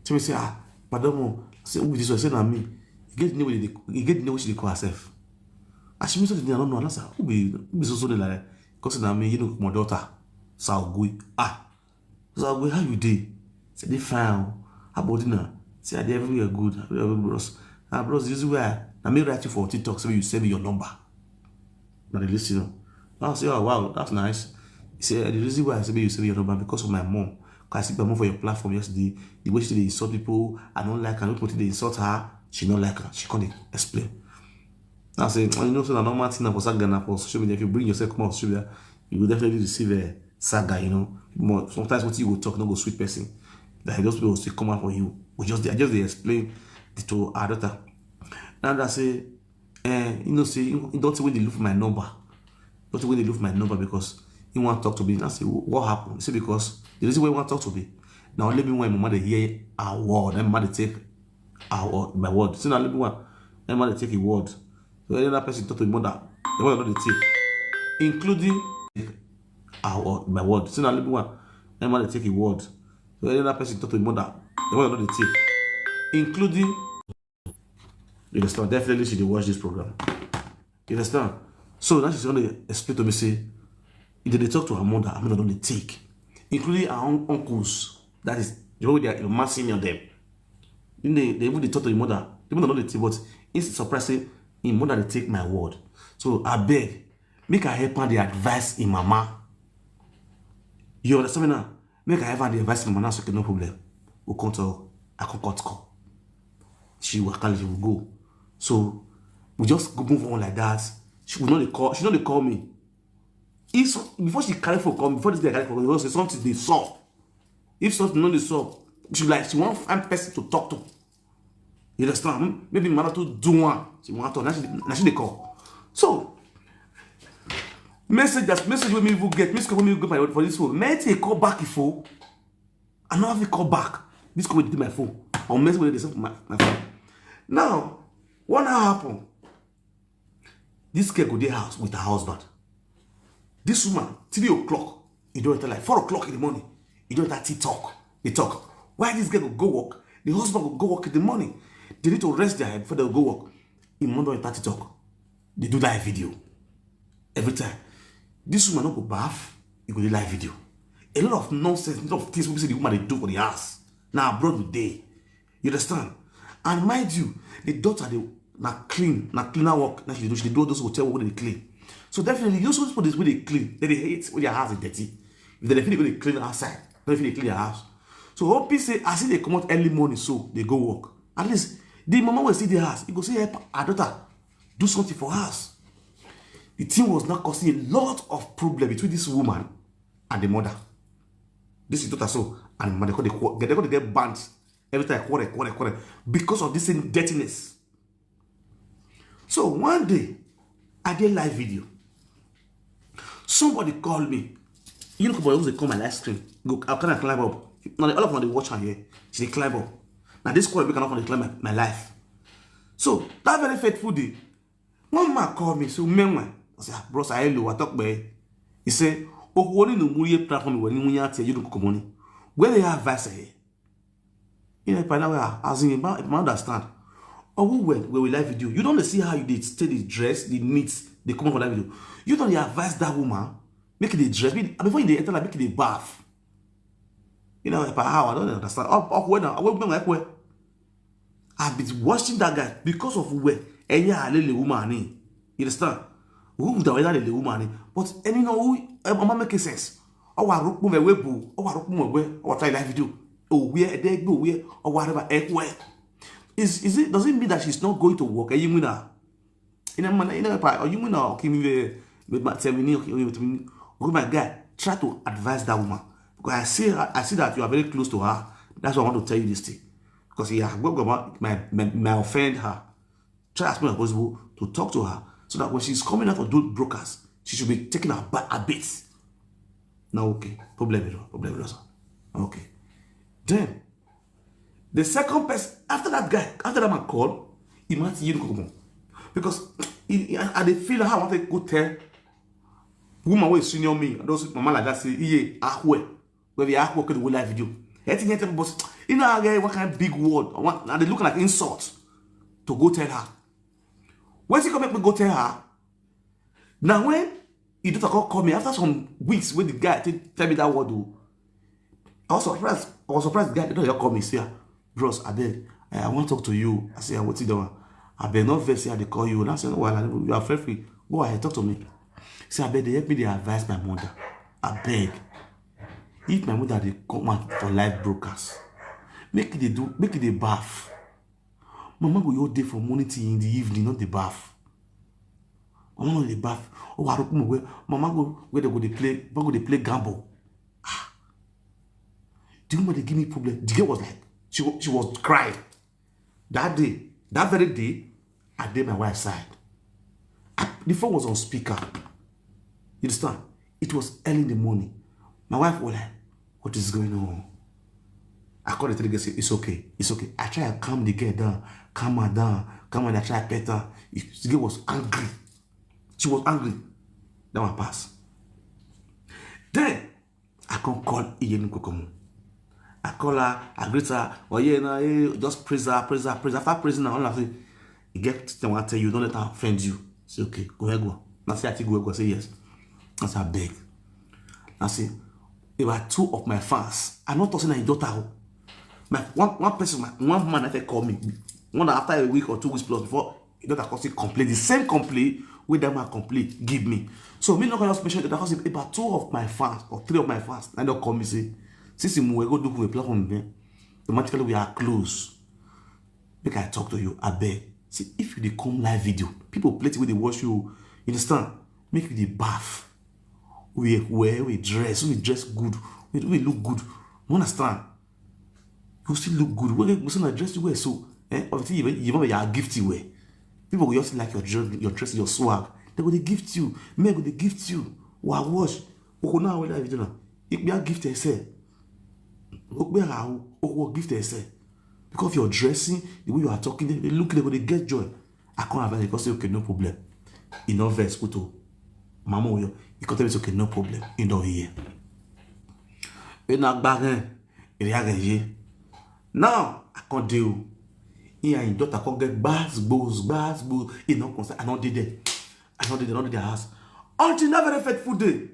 tell me say, ah, madam, oh, I say, who be this one? I say, na me. You get the name wey dey, you get the name wey she dey call herself. As she mentioned the name, I don't know. And I said, who be, who be so so like that? Because na me, you know, my daughter, Saogui. Ah, so I go, how you dey? Say, dey fine. Oh. How body na? Say, I dey everywhere good. Everywhere good, bros. Ah, bros, the reason why I, na me write you for TikTok, say you send me your number. Now they listen. Now I say, oh, wow, that's nice. He said, the reason why I say you send me your number because of my mom. Because I see my mom for your platform yesterday. The way she dey insult people, I don't like her. People dey insult her. She don't like her. She can't explain. Now I say, oh, you know, so na normal thing na for saga na for social media. If you bring yourself come on social media, you will definitely receive a saga, you know. But sometimes what you go talk, no go sweet person. That just will still come out for you. We just, I just dey explain it to her daughter. Now that say, eh, you know, say, you don't say when they look for my number. Don't say when they look for my number because he want talk to me. Now say, what happened? He say, because the reason why he want talk to me. Now let me when mama dey hear a word, and mama dey take a word, my word. So now let me one, and mama dey take a word. So any other person talk to the mother, the mother not dey take, including a word, my word. So now let me one, and mama dey take a word. So any other person talk to the mother, the mother not dey take, including. You understand? Definitely, she dey watch this program. You understand? So now she's gonna explain to me say, if they talk to her mother, her mother don't dey take, including her un- uncles. That is the way they are, you know, senior them. Then they, they even dey talk to the mother. The mother don't dey take, but it's surprising. Him mother dey take my word. So I beg, make I help her dey advise him mama. You understand me now? Make I help her dey advise him mama. Now, okay, no problem. We come talk. I come cut call. She waka, she will go. So we just go move on like that. She will not dey call. She not dey call me. If so- before she carry phone call me, before this guy carry phone, call me, say something dey sup. If something no dey sup, She like she wan find person to talk to. You understand? Hmm? Maybe mother to do one. She wan talk. Na she, na she dey call. So message, that message wey me even get, message wey me even get for this phone. Make e call back e phone. I no have to call back. This call wey dey my phone. Or message wey dey my, my phone. Now, what now happen? This girl go dey house with her husband. This woman, three o'clock, e don enter, like four o'clock in the morning, e don enter TikTok. They talk. Why this girl go go work? The husband go go work in the morning. They need to rest their head before they go work. Im mom don enter TikTok. They do live video. Every time. This woman no go baff, e go dey live video. A lot of nonsense, a lot of things wey be say the woman dey do for the house. Na abroad we dey. You understand? And mind you, the daughter dey na clean, na cleaner work na she dey do. She dey do all those hotel work wey dey clean. So definitely, you know, some people dey, wey dey clean, dem dey hate when their house is dirty. If dem dey feel dey go dey clean outside, dem dey feel dey clean their house. So hope say as e dey comot early morning, so dey go work. At least the mama wey still dey house, e go still help her daughter do something for house. The thing was now causing a lot of problem between this woman and the mother. This is daughter so, and mother, they go dey qu-, they go dey get banned every time, quarrel, quarrel, quarrel, because of this same dirtiness. So one day, I get live video. Somebody call me. You know, boy, who's dey come my live stream? Go, I can't climb up. Now all of them dey watch her here. She dey climb up. Now this quarrel, we cannot climb my, my life. So that very fateful day, one man call me. So meanwhile, I say, "Ah, bros, I hello, I talk, boy." He say, "Oh, only no more platform when you are, you don't come money. Where they advice here?" You know, by now, as in, I understand. Oh, who went? We will live video. You don't see how you did stay the dress, the neat, they come up for that video. You don't advise that woman, make it the dress. Be-, before you dey enter, like, make it the bath. You know, by how? I don't understand. Oh, oh, where now? Where, where, where? I've been watching that guy because of where? Eh, yeah, lele woman, eh. You understand? Who would have lele woman, eh? But, eh, you know, who, eh, Mama make sense. Oh, I look move away, boo. Oh, I look move away. Oh, I try live video. Oh, where, eh, there, go where? Oh, whatever, eh, where? Is, is it, does it mean that she's not going to work? Eh, you mean that? You know, man, you know, pa, you mean, okay, me, me, me, tell me, okay, okay, okay, my guy, try to advise that woman. Because I see her, I see that you are very close to her. That's why I want to tell you this thing. Because, yeah, go, go, my, my, my offend her. Try as much as possible to talk to her so that when she's coming out for those brokers, she should be taking her, ba-, her bits. Now, okay, problem is, problem is, okay. Then, the second person, after that guy, after that man call, he might see you go. Because he, he, I, I dey feel how I want to go tell woman wey senior me, and those mama like that say, "Iye, ahwe." Where we are working the whole live video. I think, but you know, again, what kind of big word? What, and they look like insult to go tell her. When she come, make me go tell her. Now, when he daughter call, call me after some weeks, when the guy tell, tell me that word, though, I was surprised. I was surprised the guy did not call me. Say, "Ah, bros, I beg, I, I want to talk to you." I say, "Ah, what you doing?" I beg, not first, I dey call you. And I said, "No, well, you are free, free. Go ahead, talk to me." Say, "I beg, they help me, they advise my mother. I beg. If my mother dey come out for live broadcast, make it dey do, make it dey bath. Mama go your day from morning till in the evening, not the bath. Mama no dey bath. Oh, I don't know where. Mama go where they go dey play, go dey play gamble." Ah. The woman dey give me problem. The girl was like, she, wa-, she was crying. That day, that very day, I dey my wife's side. I, the phone was on speaker. You understand? It was early in the morning. My wife was like, "What is going on?" I called the three girls, say, "It's okay, it's okay." I try and calm the girl down, calm her down, calm her down. I try and pet her. The girl was angry. She was angry. That one pass. Then, I come call Iye Nukokomo. I call her, I greet her. "Oh, yeah, no, eh, just praise her, praise her, praise her." After praising her, all I say, "You get thing I tell you, don't let her offend you." Say, "Okay, go ahead, go." I say, "I think go ahead, go." Say, "Yes." I say, "I beg." I say, "If I two of my fans, I not talking your daughter, oh." My one, one person, my, one man, I call me. One after a week or two weeks plus before, he don't cause complain. The same complaint with that man complain give me. So me not gonna mention that because about two of my fans or three of my fans, I don't call me say, "Since you go do a platform, man, automatically we are close. Make I talk to you, I beg." See, if you dey come live video, people plenty wey dey watch you, you understand? Make you dey bath. We wear, we dress, we dress good, we, we look good. You understand? You still look good. When you still dress you well, so eh, obviously you you remember you are gifted well. People will just like your dress, your dress, your swag. They go dey gift you. Men go dey gift you. Wa watch. Oko na wele video na. Ikpe a gift ese. Okpe a oko gift ese. Because of your dressing, the way you are talking, they look like they get joy. I can't have it because say okay, no problem. You know verse kuto. Mama oyo. You can tell me okay, no problem. You know here. Ena gbagen. Ere again ye. Now I can't deal. He and his daughter can't get bars, bows, bars, bows. He no concern. I don't did it. I don't did it. I don't did the house. Until that very fateful day.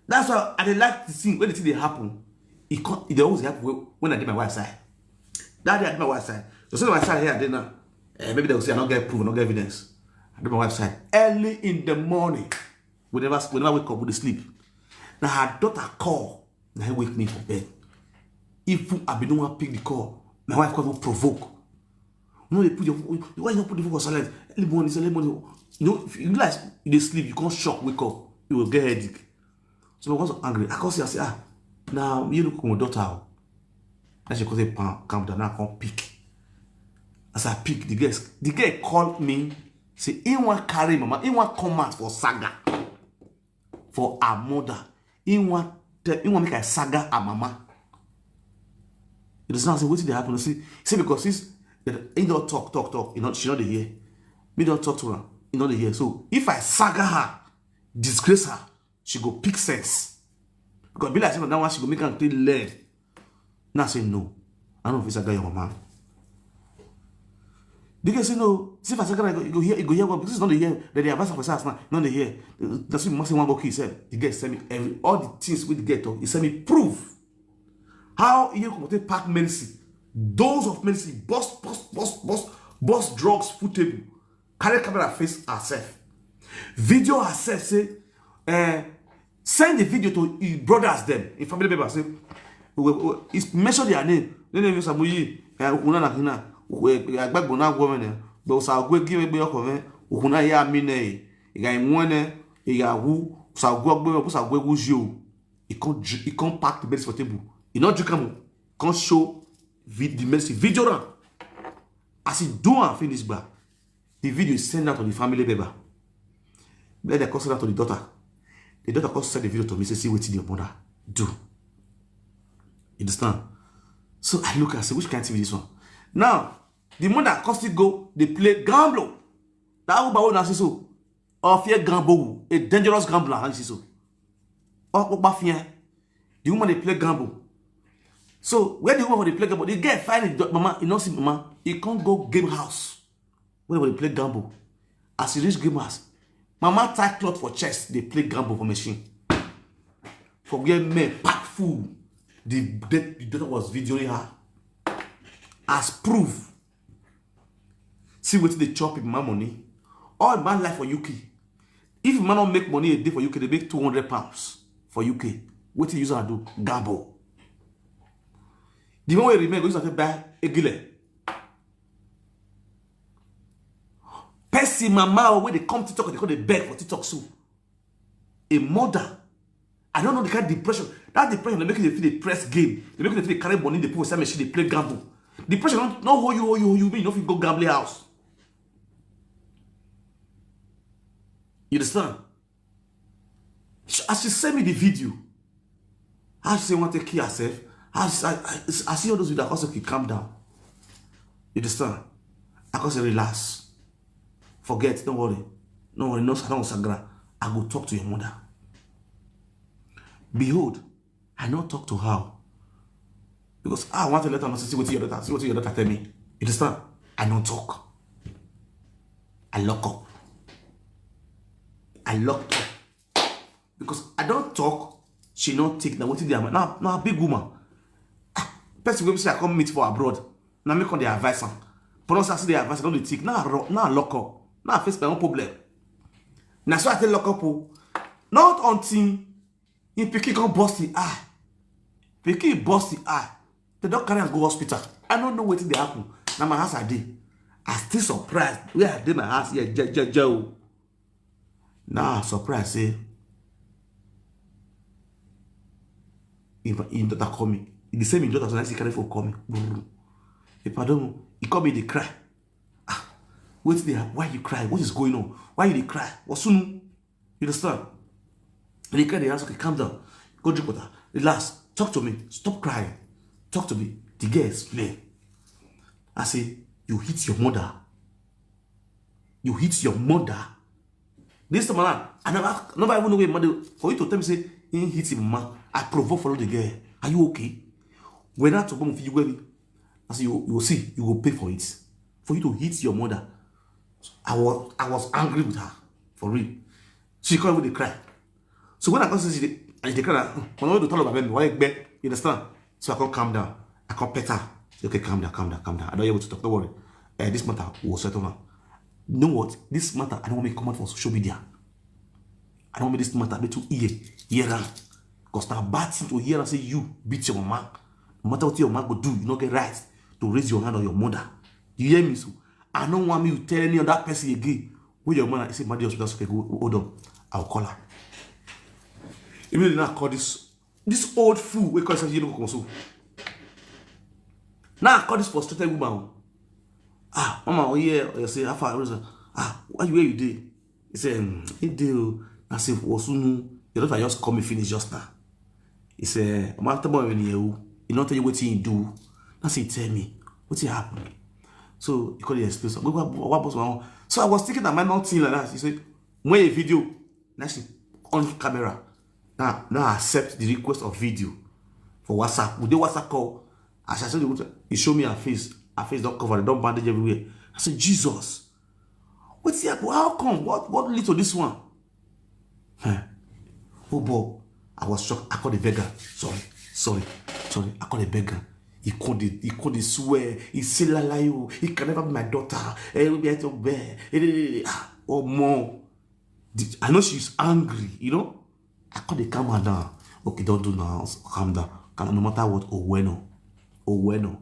That's why I dey like to see when the thing dey happen. It come, it dey always happen when, when I dey my wife's side. That day I dey my wife's side. So say my side here I dey now. Eh, maybe they will say I don't get proof, I don't get evidence. I dey my wife's side. Early in the morning, we never we never wake up, we dey sleep. Now her daughter call, now he wake me for bed. If I be no one pick the call, my wife come even provoke. No, they put your why you don't put the phone on silent? Early morning, early morning. You know, if you realize you dey sleep, you can't shock, wake up, you will get headache. So I was angry. I come say, I say, ah, now you look my daughter. And she come say, "Pam, calm down. Now I come pick." As I pick, the girl, the girl called me, say, he want carry mama, he want come out for saga, for her mother. He want, tell- he want make a saga her mama. It is now say, what did happen? See, see, because since he don't talk, talk, talk, you know, she not dey hear. Me don't talk to her, you know, dey hear. So if I saga her, disgrace her, she go pick sense. Because be like say that one she go make am take learn. Now I say no. I don't feel saga your mama. The girl say no. See if I saga you go hear, you go hear what because it's not the hear. That they advance for us now, not the hear. That's what must say one go kill himself. The girl send me every all the things with the girl talk. He send me proof. How you come take pack medicine, dose of medicine, boss, boss, boss, boss, boss drugs, food table, carry camera face herself, video herself, say, eh, send the video to his brothers them, his family members, say, we- we- it's- mention their name. The name is Samuyi, eh, Ukuna Nakina, Agbagbo na woman, but Usagwe give me your comment, Ukuna ya mine, you got one, you got who, Usagwe, Usagwe, who's you? He can't, dr- he can't pack the best for table. He not drink am. Can't show vid- the mercy video now. As he do and finish back, the video is sent out to the family member. Let the call send out to the daughter. The daughter call send the video to me. Say, see what your mother do. You understand? So I look and say, which kind of T V this one? Now the mother cause still go. They play gambler. That who bawo na so. Or fear gamble, a dangerous gambler. How you see so? Or fear. The woman they play gamble. So where the woman they play gamble, the girl find the mama, you know see mama, he can't go game house. Where they play gamble? As he reach game house, mama tie cloth for chest. They play gamble for machine. For where men pack food, the, the, the daughter was videoing her as proof. See wetin dey chop him man money. All man life for U K. If man no make money a day for U K, they make two hundred pounds for U K. Wetin use am do? Gamble. The one wey remain go use am take buy egile. Person mama wey dey come TikTok dey come dey beg for TikTok so. A mother. I don't know the kind of depression. That depression they make you feel the press game. They make you feel the carry money, the people say she they play gamble. Depression not, not hold you, hold you, hold you, mean you don't feel go gambling house. You understand? She- As she send me the video, how she say want to kill herself, how she, I, I, I see all those videos, I say, okay, calm down. You understand? I can say, relax. Forget, don't worry. No worry, no, I don't sagra. I go talk to your mother. Behold, I not talk to her. Because I want to let her know, see what your daughter, see what your daughter tell me. You understand? I don't talk. I lock up. I locked up. Because I don't talk, she not take. Now what did they now, now big woman. Ah, person will say I come meet for abroad. Now me come the advice am. But once I see the advice, I don't take. Now I ro- now I lock up. Now I face my own problem. Now so I tell lock up. Oh. Not until he pikin come bust the eye. Pikin bust the eye. They don't carry us go hospital. I don't know what they happen. Now my house I dey. I still surprised. Where I dey my house here, je, je, je, oh. Now I surprised say if in daughter call me, The same im daughter, so na she carry phone call me. Brrr. He pardon me. He call me, dey cry. Ah, wetin dey happen? Why you cry? What is going on? Why you dey cry? Osunu. You understand? He dey cry, dey ask, "Okay, calm down. Go drink water. Relax. Talk to me. Stop crying. Talk to me." The girl explain. I say, "You hit your mother. You hit your mother." This time around, I never, never even know where mother for you to tell me say he hit him mama. I provoke, follow the girl. Are you okay? When I talk about you, I say, "You, you see, you go pay for it. For you to hit your mother." I was, I was angry with her, for real. She come with the cry. So when I come see she dey, and she dey cry, "Hmm, when I want to tell her, baby, why you beg?" You understand? So I come calm down. I come pet her. Say, "Okay, calm down, calm down, calm down. I don't able to talk. Don't worry. Eh, this matter will settle now." You know what? This matter, I don't want me come out for social media. I don't want me this matter be too hear, hear am. Because na bad thing to hear and say you beat your mama. No matter what your mama go do, you no get right to raise your hand on your mother. You hear me? So I don't want me to tell any other person again. Where your mother is, "Mother, hospital, okay, go, hold on. I'll call her." Immediately now I call this, this old fool. We call himself Yellow Kokomo. So now I call this frustrated woman. "Ah, mama, oh yeah, you say, how far? Ah, why you, where you dey?" He say, "Hmm, he dey o." I say, "Osunu, your daughter just call me finish just now." He say, "Mama, tell me when you, he don't tell you what he do." I say, "Tell me, what he happen?" So he call the explain. So, "Go, go, go, go, go." So I was thinking that might not thing like that. He said, "When a video," now she on camera. Now, now I accept the request of video for WhatsApp. We do WhatsApp call. As I said, he show me her face. Her face don't cover. They don't bandage everywhere. I said, "Jesus, what's here? How come? What, what lead to this one?" Huh. Oh boy, I was shocked. I called the beggar. "Sorry, sorry, sorry." I called the beggar. He called it, he called it swear. He say, "La la you. He can never be my daughter." Eh, we be at your bed. Eh, eh, eh, eh. Ah, oh more. The- I know she's angry, you know. I call the calm her down. "Okay, don't do now. Calm down. Calm down. No matter what, oh well, no. Oh well, no."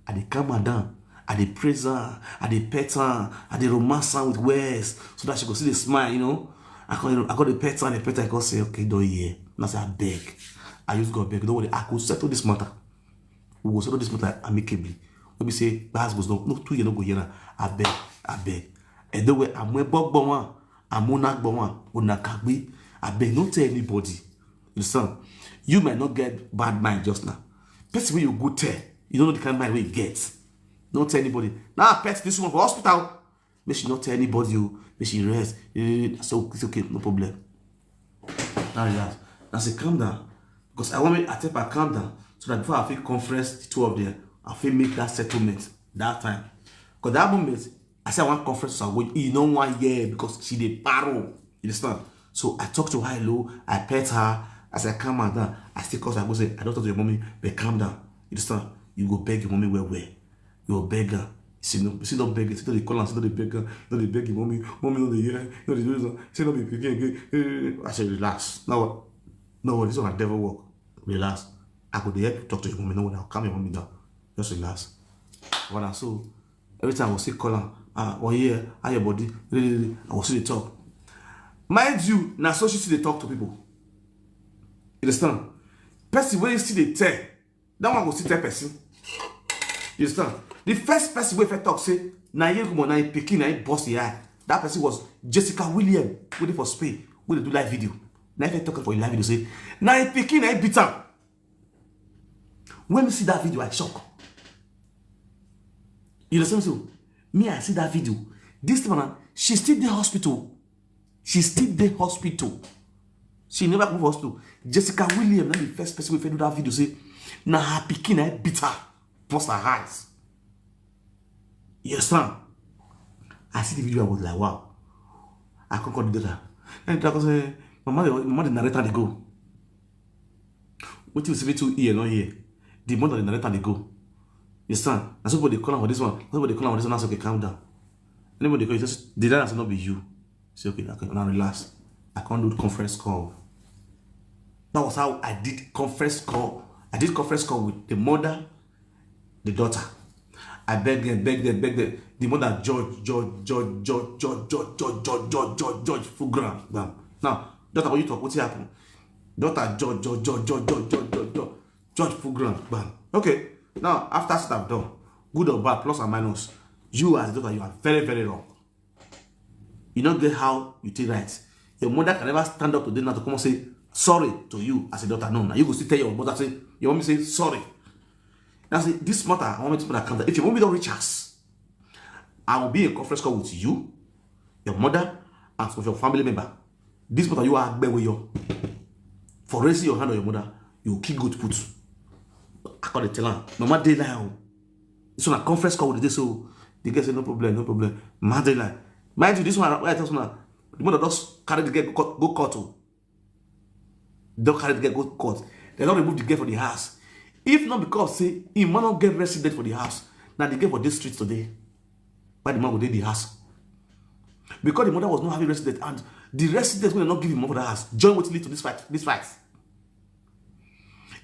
I dey calm her down. I dey praise her. I dey pet her. I dey romance her with words so that she go see the smile, you know. I call, I call the pet her, the pet her, I go say, "Okay, don't hear." And I say, "I beg. I use God beg. Don't worry. I go settle this matter. We go settle this matter amicably." When we say, "Gbas goes no, no, two year no go here now. I beg, I beg." And the way I'm a bog one, I'm on that one, on that kagbe. I beg, don't tell anybody. You understand? You might not get bad mind just now. Person wey you go tell, you don't know the kind of mind wey you get. Don't tell anybody. Now I pet this one for hospital. Make she not tell anybody. Oh, make she rest. Eh, so it's okay, no problem. Now relax. Now say, "Calm down." Because I want me, I tell her, "Calm down." So that before I fit conference the two of them, I fit make that settlement that time. Because that moment, I say I want conference, so I go, you know, one year because she dey paro. You understand? So I talk to her low, I pet her, as I calm her down, I still call her, I go say, "I don't talk to your mommy, but calm down." You understand? You go beg your mommy well, well. You go beg her. She no, she don't beg, she don't dey call her, she don't dey beg her, don't dey beg your mommy, mommy don't dey hear, don't dey do this one. Say no be pikin again. Eh, eh, eh. I say, "Relax. No, no, this one na devil work. Relax. I go dey help you talk to your mommy. No, I'll calm your mommy down. Just relax." When I so, every time I go still call her, "Ah, oh yeah, how your body?" Really, really, I go still dey talk. Mind you, na so she still dey talk to people. You understand? Person wey still dey tell, that one go still tell person. You understand? The first person wey fit talk say na Yegumo, na him pikin, na him burst the eye. That person was Jessica William, wey dey for Spain, wey dey do live video. Na him fit talk for him live video say na him pikin, na him beat am. When me see that video, I shock. You understand? So me, I see that video. This time around, she still dey hospital. She still dey hospital. She never go hospital. Jessica William, na the first person wey fit do that video say na her pikin, na beat her, burst her eyes. You understand? I see the video, I was like, "Wow." I come call the daughter. And the daughter say, "Mama, the, mama, the narrator dey go." Wetin you see me to hear, not hear. The mother, the narrator dey go. You understand? Na somebody call am for this one. Na somebody call am for this one. That's okay. Calm down. Anybody call you, just the dad say no be you. Say, "Okay, okay, now relax." I can't do conference call. That was how I did conference call. I did conference call with the mother, the daughter. I beg them, beg them, beg them. The mother, George, George, George, full ground. Bam. Now, daughter, what you talk? What happened? Daughter, George, George, George. Judge put ground, bam. Okay, now after sit am done, good or bad, plus and minus, you as a daughter, you are very, very wrong. You no get how you take right. Your mother can never stand up today now to come and say sorry to you as a daughter. No, now you go still tell your mother say, you want me to say sorry. Now see, this matter, I want me to put account. If you want me to reach us, I will be in conference call with you, your mother, and some of your family member. This matter you are agbe with your for raising your hand on your mother, you kick good put. I call the tell am, mama dey line o. So na conference call with this, so the girl say no problem, no problem. Mama dey line. Mind you, this one, where I tell una, the mother just carry the girl go court, go court o. Don carry the girl go court. They don remove the girl for the house. If not because say him man no get resident for the house, now the girl for this street today. Why the man go dey the house? Because the mother was not having resident, and the resident wey dem no give him for the house join wetin lead to this fight. This fight.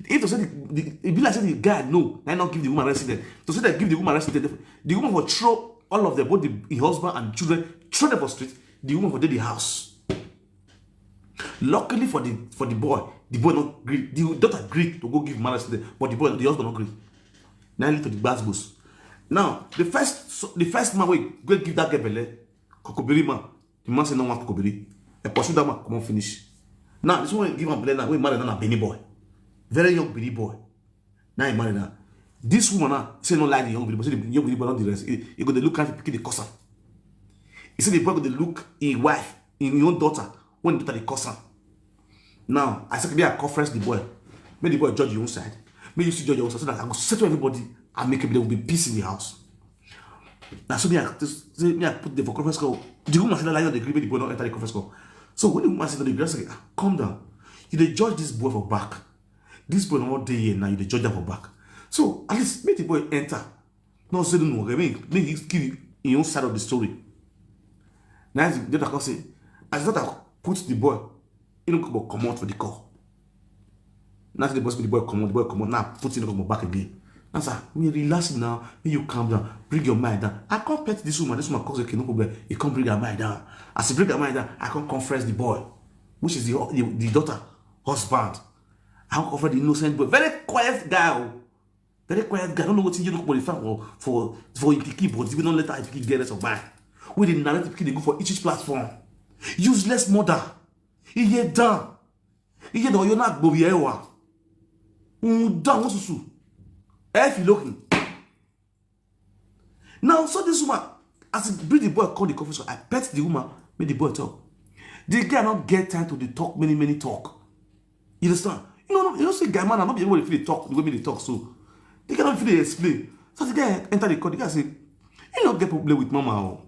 If to say the, the, e be like say the guy no, na him no give the woman resident. To say they give the woman resident, the woman for throw all of them, both the, the husband and children, throw them for street. The woman for dey the house. Luckily for the for the boy, the boy not gree. The daughter gree to go give man resident, but the boy, the husband not gree. Now lead to the gbas gbos. Now the first so the first man wey go give that girl belle, kokobiri man. The man say no one kokobiri. I pursue that man, come on, finish. Now this one give am belle now. We marry now, Benin boy, very young Benin boy. Now he marry now. This woman now say no like the young Benin boy. Say the young Benin boy not the rest. He, he go dey look at the pikin, the cousin. He say the boy go dey look his wife, his own daughter, when the daughter the cousin. Now I say, may I conference the boy. Make the boy judge your own side. Make you see judge your own side so that I go settle everybody and make everybody will be peace in the house. Now so me I say me I put the for conference call. The woman say like the gree, make the boy not enter the conference call. So when the woman say no, the girl say, ah, calm down. You dey judge this boy for back. This boy no dey here now. You dey judge am for back. So at least make the boy enter. No say no, okay, make make he give him own side of the story. Now the daughter come say, as the daughter put the boy, he no come comot for the call. Now the boy, the boy comot, the boy comot. Now put him come back again. Now sir, we relax now. Make you calm down, bring your mind down. I come pet this woman. This woman come say, okay, no problem. He come bring her mind down. As he bring her mind down, I come conference the boy, which is the the, the daughter husband. I come conference the innocent boy. Very quiet guy o. Very quiet guy. I don't know what you look for the for for for him pikin, but you don't let him pikin get rest of mind. We dey narrate the pikin dey go for each each platform. Useless mother. Iye down. Iye down. You're not go here. Down. What's susu? If you looking. Now so this woman, as he bring the boy call the conference, I pet the woman, make the boy talk. The guy not get time to dey talk many many talk. You understand? You know, you know say guy man, I no be everybody fit dey talk the way me dey talk. So the guy no fit dey explain. So the guy enter the call. The guy say, you no get problem with mama o.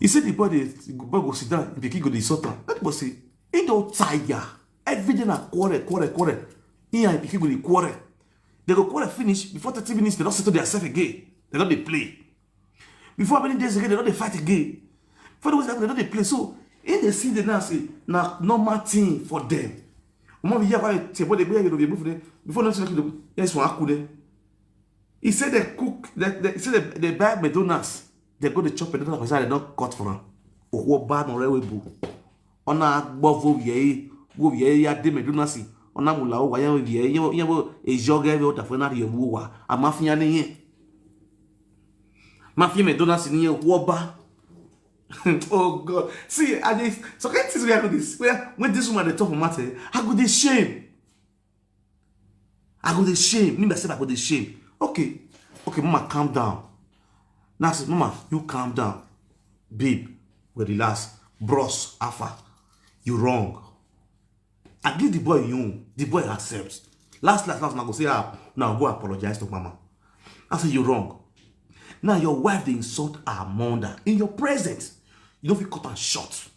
He say the boy dey the boy go sit down, the pikin go dey sort am. That boy say he don tire. Every day na quarrel, quarrel, quarrel. He and the pikin go dey quarrel. They go quarrel finish before thirty minutes. They don settle themselves again. They don dey play. Before many days again, they don dey fight again. For the ones that they don dey play, so in the scene they now say na normal thing for them. Omo mi yaba te bo de gbe yero be before before no say yes one akule. He said they cook, they, they, he said they, they buy McDonald's. They go to chop McDonald's for inside, they don't cut for am. Okwo ba no rewe bu. Ona gbo vo ye, wo ye ya de McDonald's. Ona mu la o wa ye ye ye wo ejoge ve o da fo na ri wo wa. A mafia ni yen. Mafia McDonald's ni yen wo ba. Oh God. See, I just so can't see where I go this. Where when this woman dey talk for matter, I go dey shame. I go dey shame. Me myself, I go dey shame. Okay. Okay, mama, calm down. Now I say, mama, you calm down. Babe, we relax. Bros, Alpha, you wrong. I give the boy you. The boy accepts. Last, last, last, now go say, ah, now go apologize to mama. I say, you wrong. Now your wife dey insult her mother in your presence. You don't feel cut and short.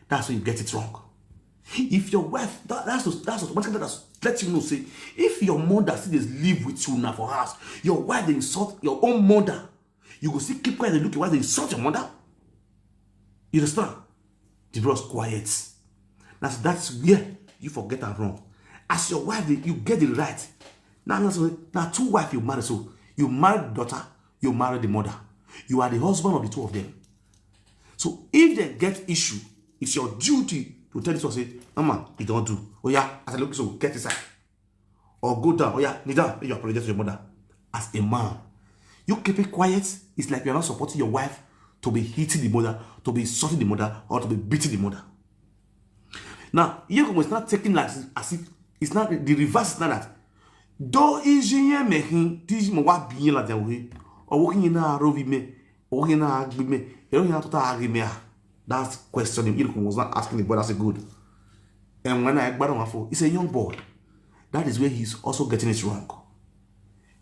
That's when you get it wrong. If your wife, that, that's to, that's automatically that's let you know say if your mother still dey live with you now for house, your wife dey insult your own mother, you go still keep quiet and look your wife dey insult your mother. You understand? The bros quiet. That's that's where you forget and wrong. As your wife, you get the right. Now, now, so now two wife you marry, so you marry the daughter, you marry the mother. You are the husband of the two of them. So if they get issue, it's your duty to tell this one say, mama, you don't do. Oh yeah, as I look so, get inside. or go down. Oh yeah, kneel down. You apologize to your mother. As a man, you keep it quiet. It's like you're not supporting your wife to be hitting the mother, to be insulting the mother, or to be beating the mother. Now, Iyegomo is not taking like as if it's not the reverse is not that. Though is here making this more what being like that way, or working in a rovi me, or working in a agreement, you don't have to agree me. That's questioning. Iyegomo was not asking the boy, that's a good. And when I brought him for, he's a young boy. That is where he's also getting it wrong.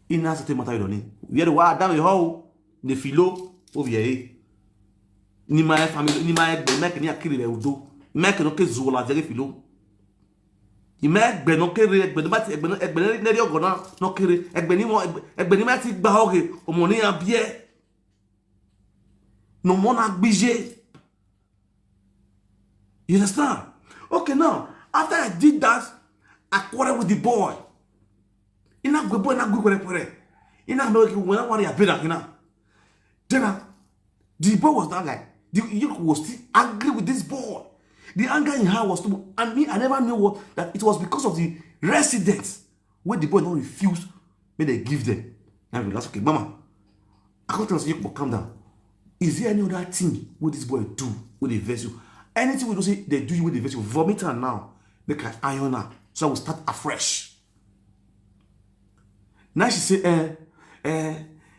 In that certain matter, you don't need. We had a wild down the hall, the philo, over here. Ni my family, ni my egbe, make ni akiri le udo. Make no ke zuola jere philo. Ime egbe no kere, egbe no bati, egbe no, egbe no neri ogo na no kere, egbe ni mo, egbe, egbe ni ma ti gba oge, omo ni abie. No more na gbije. You understand? Okay, now, after I did that, I quarrel with the boy. Ina gwe boy na gwe kwere kwere. Ina me when I worry a bit, you know. Then I, the boy was not like, the youth was still angry with this boy. The anger in her was too, and me, I never knew what, that it was because of the residents where the boy not refused, may they give them. Now we last, okay, mama, I can't tell you, but calm down. Is there any other thing what this boy do with the vessel? Anything we do say they do you with the vessel, vomit her now. Make her iron her. So I will start afresh. Now she say, eh, eh,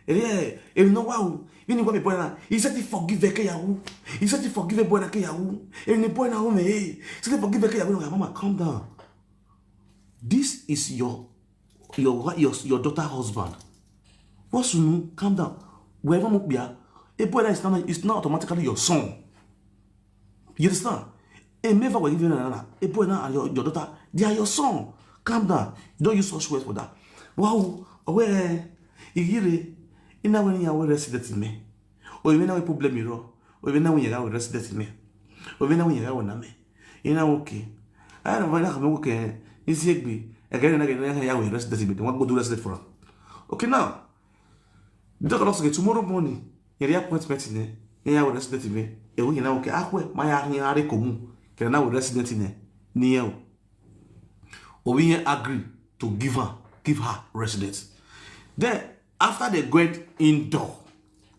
eh, eh, you know what? You know what my boy now? He said he forgive the Keyahu. He said he forgive the boy na Keyahu. And the boy now, eh, he said he forgive the Keyahu. Mama, calm down. This is your your your your daughter husband. What's you calm down? Wherever Mukbia, a boy that is not is not automatically your son. You understand? A never will even another. A boy now and your, your daughter, they are your son. Calm down. You don't use such words for that. Wow, where Igire, in that way you are resident in me. Or even now problem you know. Or even now when you are resident in me. Or even now when you are me. You know, okay. I don't know what I'm okay. Is it be? Again and again, I have resident in me. They want to go do resident for her. Okay, now. The doctor also get tomorrow morning. Yẹn rí appointment ni, yẹn yà wò resident mi. Èwo yẹn náà wò kẹ́, ah, wẹ̀, máa yà yẹn aré kò mú. Kẹ̀rẹ̀ náà wò resident ni, nìyẹn o. Obi yẹn agree to give her, give her resident. Then, after they went indoor,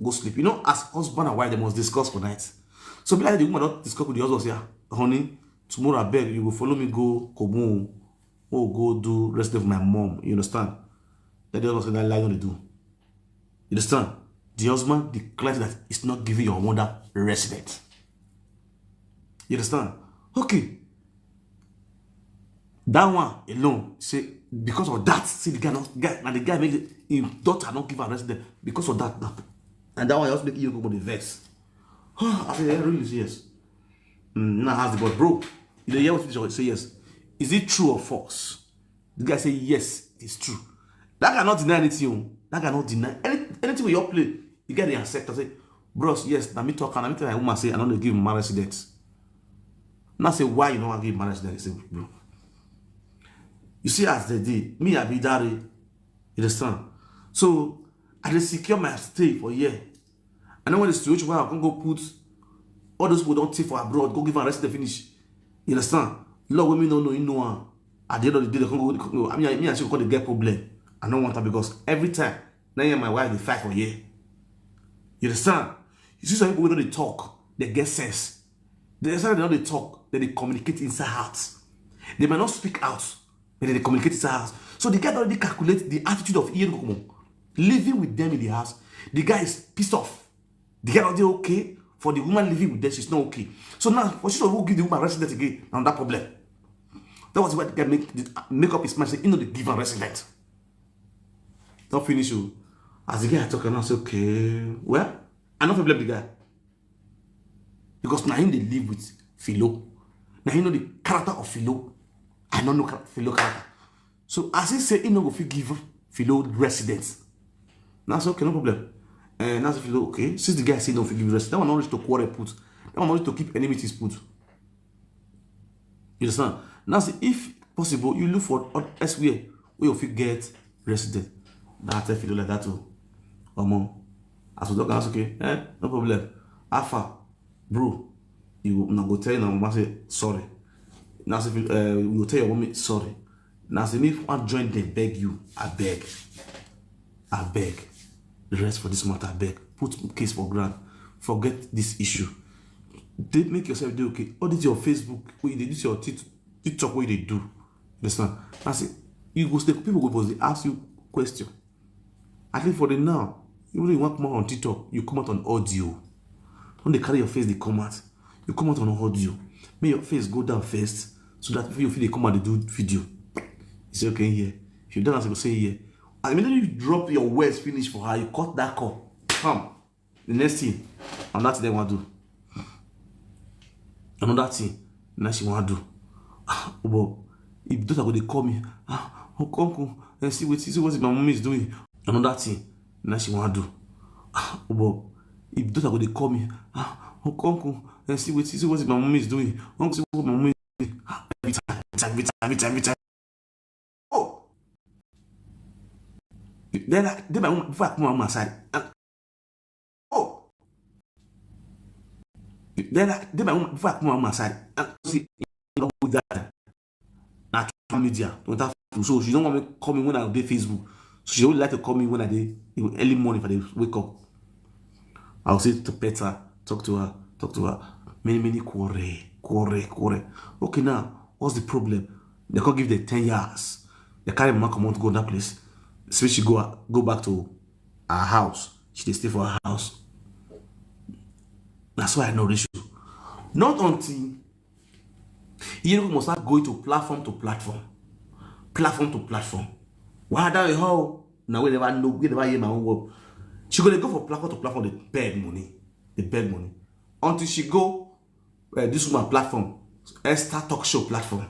go sleep. You know, as husband and wife, they must discuss for night. So, be like the woman don't discuss with the husband, say, "Ah, honey, tomorrow I beg, you go follow me go Kogun, oh, go do resident of my mom." You understand? Let the husband say, "That lie, don't do." You understand? The husband declared that it's not giving your mother resident. You understand? Okay. That one alone, say, because of that, see the guy, not, guy, and the guy make his daughter not give her resident because of that. That and that one just make you go for the verse. I say, "Yeah, really, yes." Mm, now ask the boy, "Bro, you know, hear what you say, yes. Is it true or false?" The guy say, "Yes, it's true." That guy not deny anything. Oh. That guy not deny any, anything we all play. The guy they accept. I say, "Bros, yes, now me talk and I me tell my woman say I don't give marriage resident." Now say, "Why you don't give marriage resident?" He say, "Bro, you see as they did, me I be daddy, you understand? So I dey secure my stay for here. I know when the situation where I can go put all those people don't take for abroad, go give a rest the finish. You understand? Lord, when me no know, you know, ah, at the end of the day, they can go. I mean, I mean, I should call the get problem. I don't want that because every time, now you and my wife they fight for here. You understand? You see some people when they talk, they get sense. They say they don't they talk, then they communicate inside heart. They might not speak out, but they communicate inside heart. So the guy already calculate the attitude of Ian Kokomo. Living with them in the house, the guy is pissed off. The guy already okay for the woman living with them, she's not okay. So now, for sure, who give the woman resident again? Now that problem. That was why the guy make the, make up his mind say, you know, they give her resident. Don't finish you. As the guy talk, I say, okay, well, I don't blame the guy. Because now him they live with Philo. Now he know the character of Philo. I don't know char- Philo character. So as he say, he no go fit give Philo residence. Now I say, okay, no problem. And now I say, Philo, okay. Since the guy say no fit give residence, that one not reach to quarrel put. That one not reach to keep enmities put. You understand? Now say, if possible, you look for oth- elsewhere where you fit get resident. That I tell Philo like that too. Omo, as we talk, I say, okay, eh, no problem. Alpha, bro, you now go tell your mama say sorry. Now say, uh, you go tell your mommy sorry. Now say me wan join them, beg you, I beg, I beg. Rest for this matter, I beg. Put case for ground. Forget this issue. They make yourself dey okay. All this your Facebook, wey you dey, this your Tik-, TikTok, wey you dey do. Understand? I say you go stay. People go dey ask you question. At least for the now, even if you wan come out on TikTok, you come out on audio. Don't dey carry your face dey come out. You come out on audio. Make your face go down first, so that you fit dey come out dey do video. You say, "Okay, here." If you done as you go say, "Here." And immediately you drop your words finish for her, you cut that call. Come. The next thing, another thing they want to do. Another thing, now she want to do. Ah, oh, but if daughter go dey call me, "Ah, uncle, uncle, eh, see what, see what my mommy is doing." Another thing, now she want to do. Ah, oh, but if daughter go dey call me, "Ah, uncle, uncle, eh, see what, see what my mommy is doing. Uncle, see what my mommy is doing." Ah, every time, every time, every time, every time, every time. Oh. Then I, then my woman, before I come my woman side. And, oh. Then I, then my woman, before I come my woman side. And see, you know, with that, na social media. Don't have to. So she don't want me coming when I dey Facebook. So she only like to call me when I dey, you know, early morning if I dey wake up. I'll say to pet her, talk to her, talk to her. Many, many quarrel, quarrel, quarrel. Okay, now, what's the problem? They can't give them ten years. They carry my mama comot go that place. So she go, go back to her house. She dey stay for her house. That's why I know this. Not until you must start going to platform to platform, platform to platform. Why that how? Now we never know, we never hear my own word. She go dey go for platform to platform, dey beg money, dey beg money. Until she go, eh, this woman platform, Esther Talk Show platform.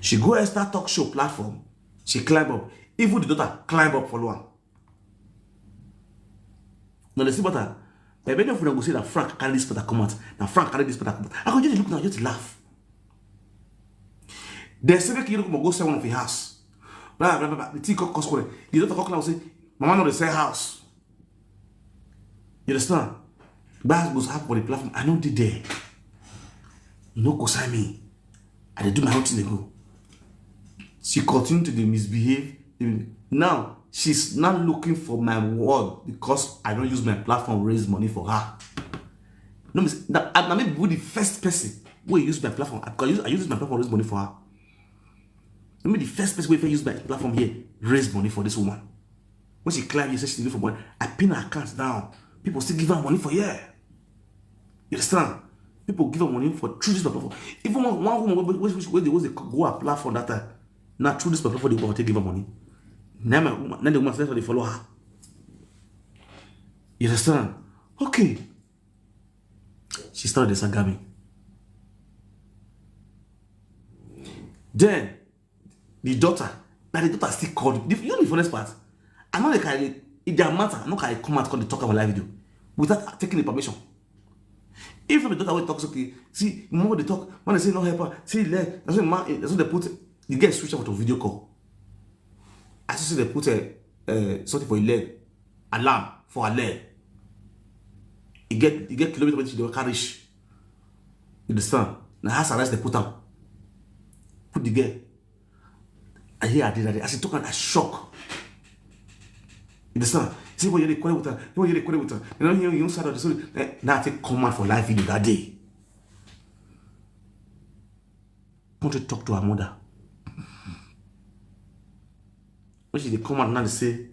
She go Esther Talk Show platform, she climb up. Even the daughter climb up, follow am. Now they see matter. But many of them go say that Frank carry this matter come out. Now Frank carry this matter come out. I go just look now, just laugh. They say make you go sell one of your house. Blah, blah, blah, blah. The thing come cause quarrel. The daughter come out say, "Mama no dey sell house." You understand? That was happen for the platform. I no dey there. No concern me. I dey do my own thing dey go. She continue to dey misbehave. Now she's not looking for my word because I don't use my platform raise money for her. No, miss, na, na me be the first person wey use my platform. I, I use, I use my platform raise money for her. Na me the first person wey fit use my platform here raise money for this woman. When she climb here, say she dey look for money, I pin her account down. People still give her money for here. You understand? People give her money for through this platform. Even one, one woman wey, wey, wey, wey dey, wey dey go her platform that time, na through this platform the woman take give her money. Now my woman, now the woman start to dey follow her. You understand? Okay. She started the saga me. Then the daughter, now the daughter still called me. You know the funniest part? I know they carry it, their matter. I know can come out, come dey talk about live video without taking the permission. If not the daughter will talk, okay. See, more they talk, when they say no help her, see, le, that's when man, that's when they put the girl switch off to video call. I see they put a, uh, something for your leg, alarm for her leg. You get, you get kilometer when she dey waka reach. You understand? Now has arrest they put am. Put the girl. I hear I did that. As he took am, I shock. You understand? See what you dey quarrel with her. See what you dey quarrel with her. You know, you, you side of the story. Eh, now I take command for live video that day. Want to talk to her mother. When she dey come out now, they say,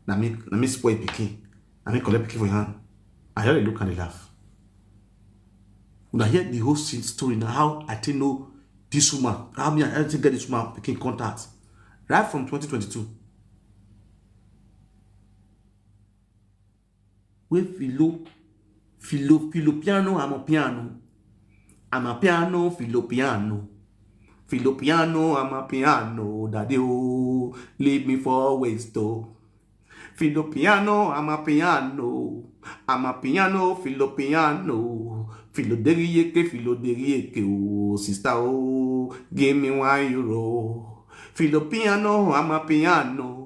"Na me, na me spoil pikin. Na me collect pikin for your hand." I hear they look and they laugh. When I hear the whole scene story now, how I take know this woman, how me I take get this woman pikin contact. Right from twenty twenty-two. Wey Philo, Philo, Philo piano, I'm a piano. I'm a piano, Philo piano. Philo piano, I'm a piano. Daddy, oh, leave me for waste, oh. Philo piano, I'm a piano. I'm a piano, Philo piano. Philo derieke, Philo derieke, oh, sister, oh, give me one euro. Philo piano, I'm a piano.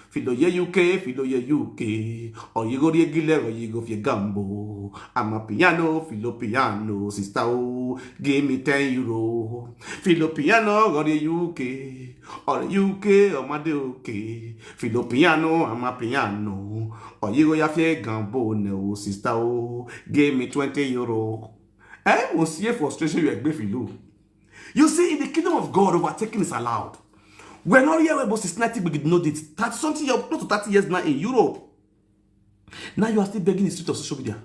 Filo ye U K, filo ye U K. Or you go the gile, or you go for gambo. I'm a piano, filo piano, sister. Oh, give me ten euro. Filo piano, or the U K. Or U K, or my okay. Filo piano, I'm a piano. Or you go ya for gambo, no, sister. Oh, give me twenty euro. Eh, we'll see frustration you agree, filo. You see, in the kingdom of God, overtaking is allowed. We're not here where since ninety we did not did thirty something years, close to thirty years now in Europe. Now you are still begging the street of social media.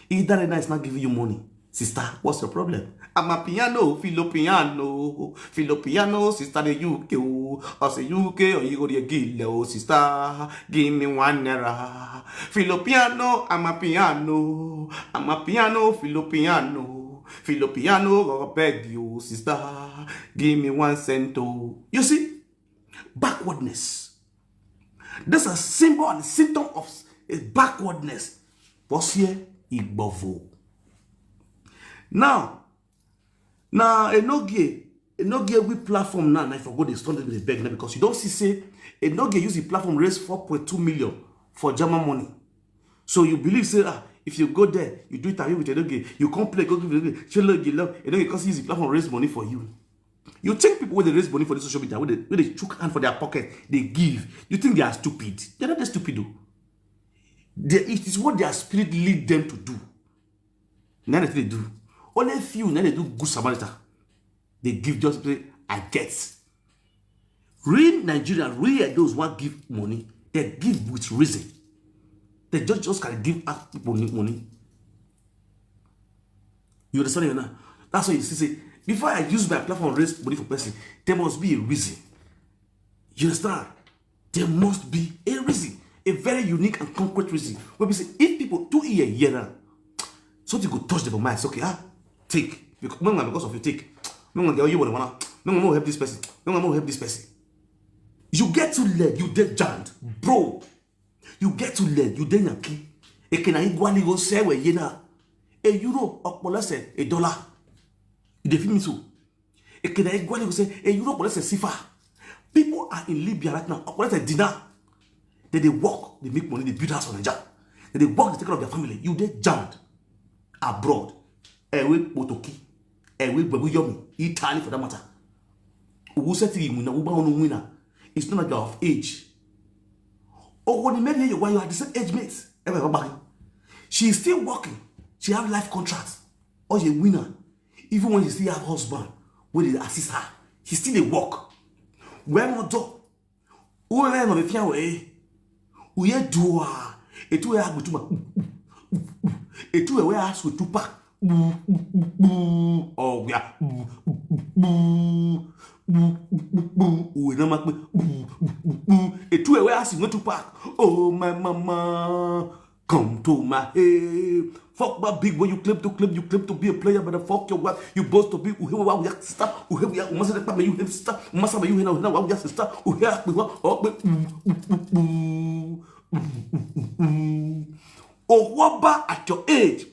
Either Rena is not giving you money. Sister, what's your problem? I'm a piano, filo piano, filo piano, sister the U K, oh. I say U K, or you go the gile, oh, sister, give me one naira. Filo piano, I'm a piano, I'm a piano, filo piano, filo piano, I beg you, sister, give me one cent, oh. You see, backwardness. This is a symbol and symptom of a backwardness. Boss here, Igbovo. Now, now, Enogie, Enogie, we platform now, now if I go, they stand, they beg now because you don't see, say, Enogie use the platform, raise four point two million for German money. So you believe, say, ah, if you go there, you do interview with Enogie, you come play, go give Enogie, show Enogie love, Enogie, because use the platform, raise money for you. You think people, when they raise money for the social media, when they, when they chook hand for their pocket, they give. You think they are stupid? They're not that stupid, though. They, it is what their spirit lead them to do. Now they do. Only few, now they do good Samaritan. They give just say, I get. Real Nigerian, real those who give money, they give with reason. They just, just can give out people money, money. You understand me now? That's why you see, say, before I use my platform raise money for person, there must be a reason. You understand? There must be a reason, a very unique and concrete reason. When we say, if people do hear, hear now, something go touch them for mind. It's okay, ah, take. Because, no, no, because of you, take. No, no, you want to, no, no, help this person. No, no, help this person. You get to learn, you dey jammed, bro. You get to learn, you dey Yankee. Ekena igwali go say we yena. A euro, okpolese, a dollar. You dey feel me so? Ekena igwali go say, a euro, okpolese, sifa. People are in Libya right now. Okpolese dinar. They, they work, they make money, they build house for Nigeria. They, they work, they take care of their family. You dey jammed abroad. Ewe Potoki. Ewe Babu Yomi. Italy for that matter. Who said to you, winner, who bound winner? It's not like you're of age. Oh, when you marry your wife, you are the same age mates. Ewe Babaki. She is still working. She have life contract. Or a winner. Even when she still have husband, where they assist her, she still dey work. When one job, who ever no be fear way? Uye dua. Etu ya gutuma. Etu ya we ask with tupa. Oh yeah. Uwe na makpe. Etu ya we ask with tupa. Oh my mama. Come to my head. Fuck my big when you claim to claim, you claim to be a player, but fuck your wife. You boast to be uhewa wa sister, uhewa umasa de pame you sister, umasa you hena wa sister, uhewa wa okpe. Owoba at your age,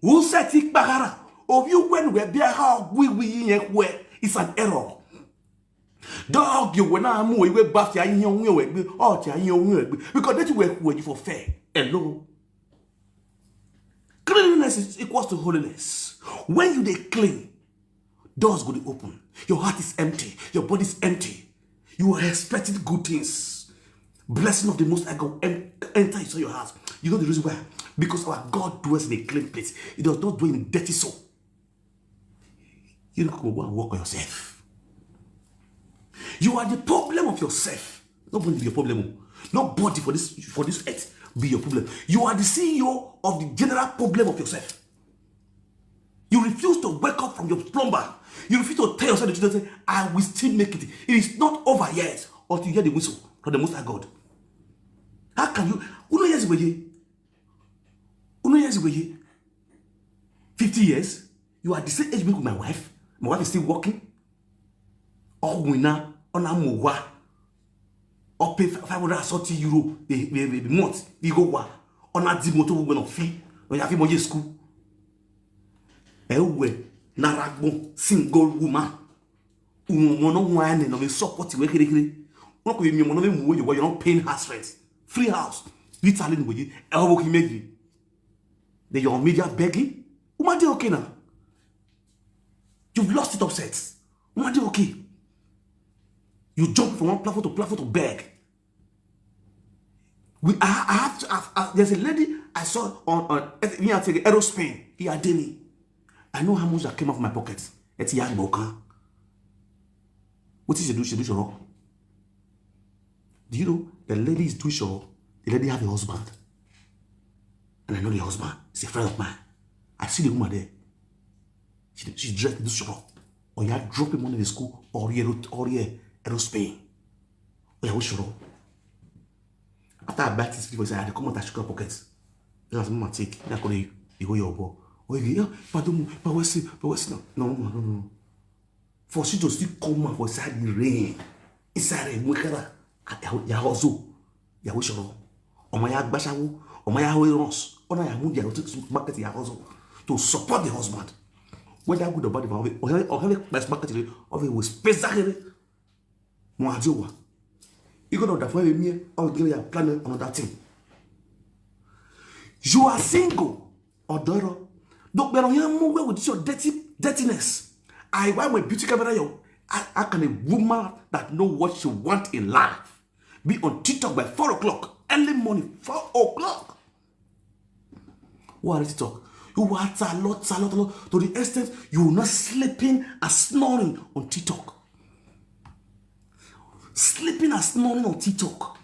who set it bahara? Of you when we be how we we yen where is an error. Dog, you when I move we bath ya in your way, oh, ya in your way. Because that you were where you for fair. Hello. Cleanliness is equals to holiness. When you dey clean, doors go dey open. Your heart is empty. Your body is empty. You are expecting good things. Blessing of the Most High God en- enter into your house. You know the reason why? Because our God dwells in a clean place. He does not dwell in dirty soul. You don't go and work on yourself. You are the problem of yourself. Nobody be your problem. Oh. Nobody for this for this earth be your problem. You are the C E O of the general problem of yourself. You refuse to wake up from your slumber. You refuse to tell yourself the truth and say, I will still make it. It is not over yet until you hear the whistle from the Most High God. How can you? Who know years were you? Who know years were you? fifty years? You are the same age with my wife. My wife is still working. Ọ winner, ọ na-amụ ụwa. Ọ pay five hundred and thirty euro a, a, a month. You go wa. Ọ na-adị moto ụgwọ na fee. Ọ ya fi mo ye school. Ewe, naragbo, single woman. Umono wine no me support we kere kere. Wọn kò yẹ mi ọmọ náà mú owó yẹwọ, you're not paying house rent, free house. Literally nìwé yìí, ẹ wọ́n kí méjì. Then you're on media begging. Woman dey okay now. You've lost it upset. Woman dey okay. You jump from one platform to platform to beg. We, I, I have to, I, I, there's a lady I saw on, on, me, I take Aerospin. He had me. I know how much that came out of my pocket. Eti ya gbokan. What is she do? She do she wrong. Do you know the lady is too sure? The lady have a husband. And I know the husband. He's a friend of mine. I see the woman there. She, she dressed this shop. Or you drop him money in the school, or you, or you, Aerospin. Or you show. After I buy this people, I had to come out and shook her pocket. That's my take. That could you go your boy. Oh, yeah, pardon me, but what's it? But what's it? No, no, no, no. For she to still come out for inside the rain, inside the rain, we can, ya also, ya we show. Ọmọ ya gbashawo, ọmọ ya hold runs, ọmọ ya move ya to market ya also to support the husband. Whether good or bad, or have a best market, or we space that. Mo ajowa. You go to the family, me, I'll give you a plan another thing. You are single, Odoro. Don't be around here more with your dirty dirtiness. I want my beauty camera. Yo, I, I can a woman that know what she want in life. Be on TikTok by four o'clock, early morning, four o'clock. What is TikTok? You are a lot, a lot, a lot, to the extent you will not sleeping and snoring on TikTok. Sleeping and snoring on TikTok.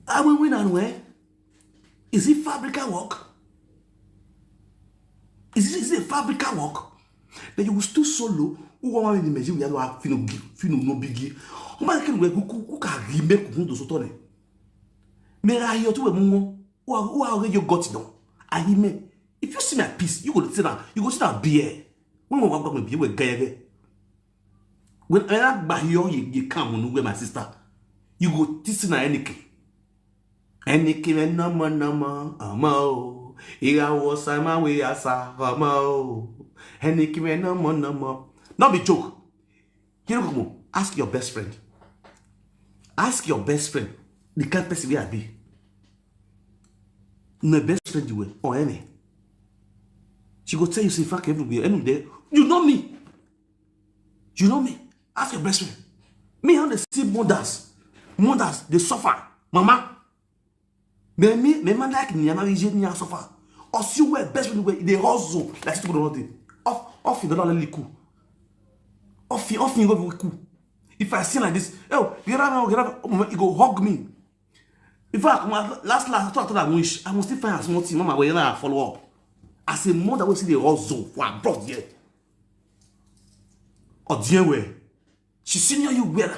I will win and where? Is it fabrica work? Is it, is it a fabrica work? Then you will still solo. Who want in the machine? We have to have fino, fino no biggie. Who man can we who who can he make who do so tone? Me I hear to a mumo. Who are who are you got it on? I hear me. If you see my piece, you go sit down. You go sit down beer. When we walk back with beer, we gay. When I back here, you come on with my sister. You go this in anything. Anything and no more, no more, amo. Ira was I my way as a amo. Anything and no more, no more. Not be joke. You know, come on. Ask your best friend. Ask your best friend. The kind person we are be. No best friend you will or any. She go tell you, say, fuck everywhere, anywhere. You know me. You know me. Ask your best friend. Me, how they see mothers. Mothers, they suffer. Mama. Me, me, me, man like me, I'm not easy, me, I suffer. Or see where best friend where they hustle. Like, you don't know. Off, off, you don't know, liku. Off, off, you go, liku. If I see like this, oh, you know, you know, you go hug me. In fact, my last, last, I thought I wish I must still find a small team. Mama, we now follow up. As a mother, we see the hustle for abroad here. Or dear way. She senior you well.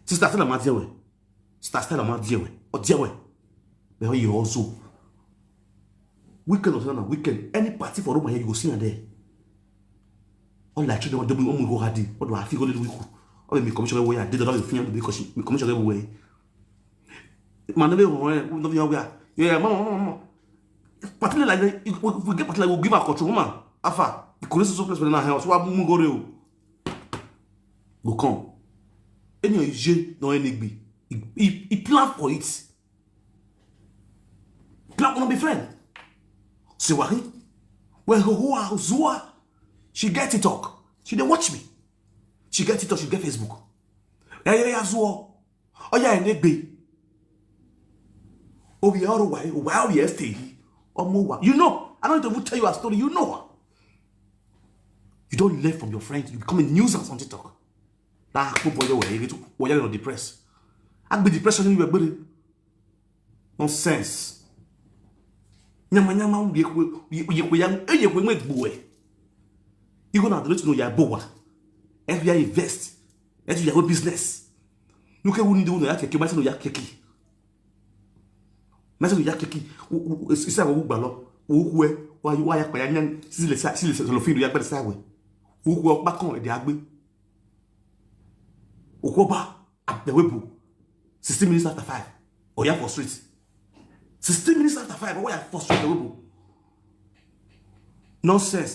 Sister Stella, my dear way. Sister Stella, my dear way. Or dear way. But you also. Weekend or something, weekend. Any party for Roma here, you go see her there. All like children, what do we go hard? What do I feel? What do we go? All the commissioner where I did a lot of things because commissioner everywhere. Man, no be one, no be one. Yeah, mama, mama, mama. Party like that, if we, we get party like, we give our control, mama. Afa, the police is so place for now. So I move go there. Go come. Any of you no any be. He, he, he plan for it. Plan gonna be friend. See what he? Well, who are Zua? She get it talk. She dey watch me. She get it talk. She get Facebook. Yeah, yeah, yeah, Zua. Oh yeah, and they be. Oh, we are why? Why are we stay? Oh, more. You know, I don't even tell you a story. You know her. You don't learn from your friends. You become a nuisance on TikTok. Nah, go boy, you were you were depressed. I be depression anywhere, buddy. Nonsense. Nyama nyama, you you you you you you you boy. You gonna do it no ya bowa. If you invest, if you have a business. You can win the one that can buy no ya keki. Mẹ́sàn-án ìyá kìkì ìṣe àwọn òwúgbà lọ òwúkú ẹ wáyé wáyé pẹ̀lú ẹ̀yán sílẹ̀ sílẹ̀ sọ̀rọ̀ fíìlù yàgbẹ́ sáwẹ̀ òwúkú ọba kan ẹ̀dẹ̀ àgbẹ̀ òkú ọba àbẹ̀wẹ̀bù sixteen minutes after five ọ̀yá for street sixteen minutes after five ọ̀yá for street àbẹ̀wẹ̀bù nonsense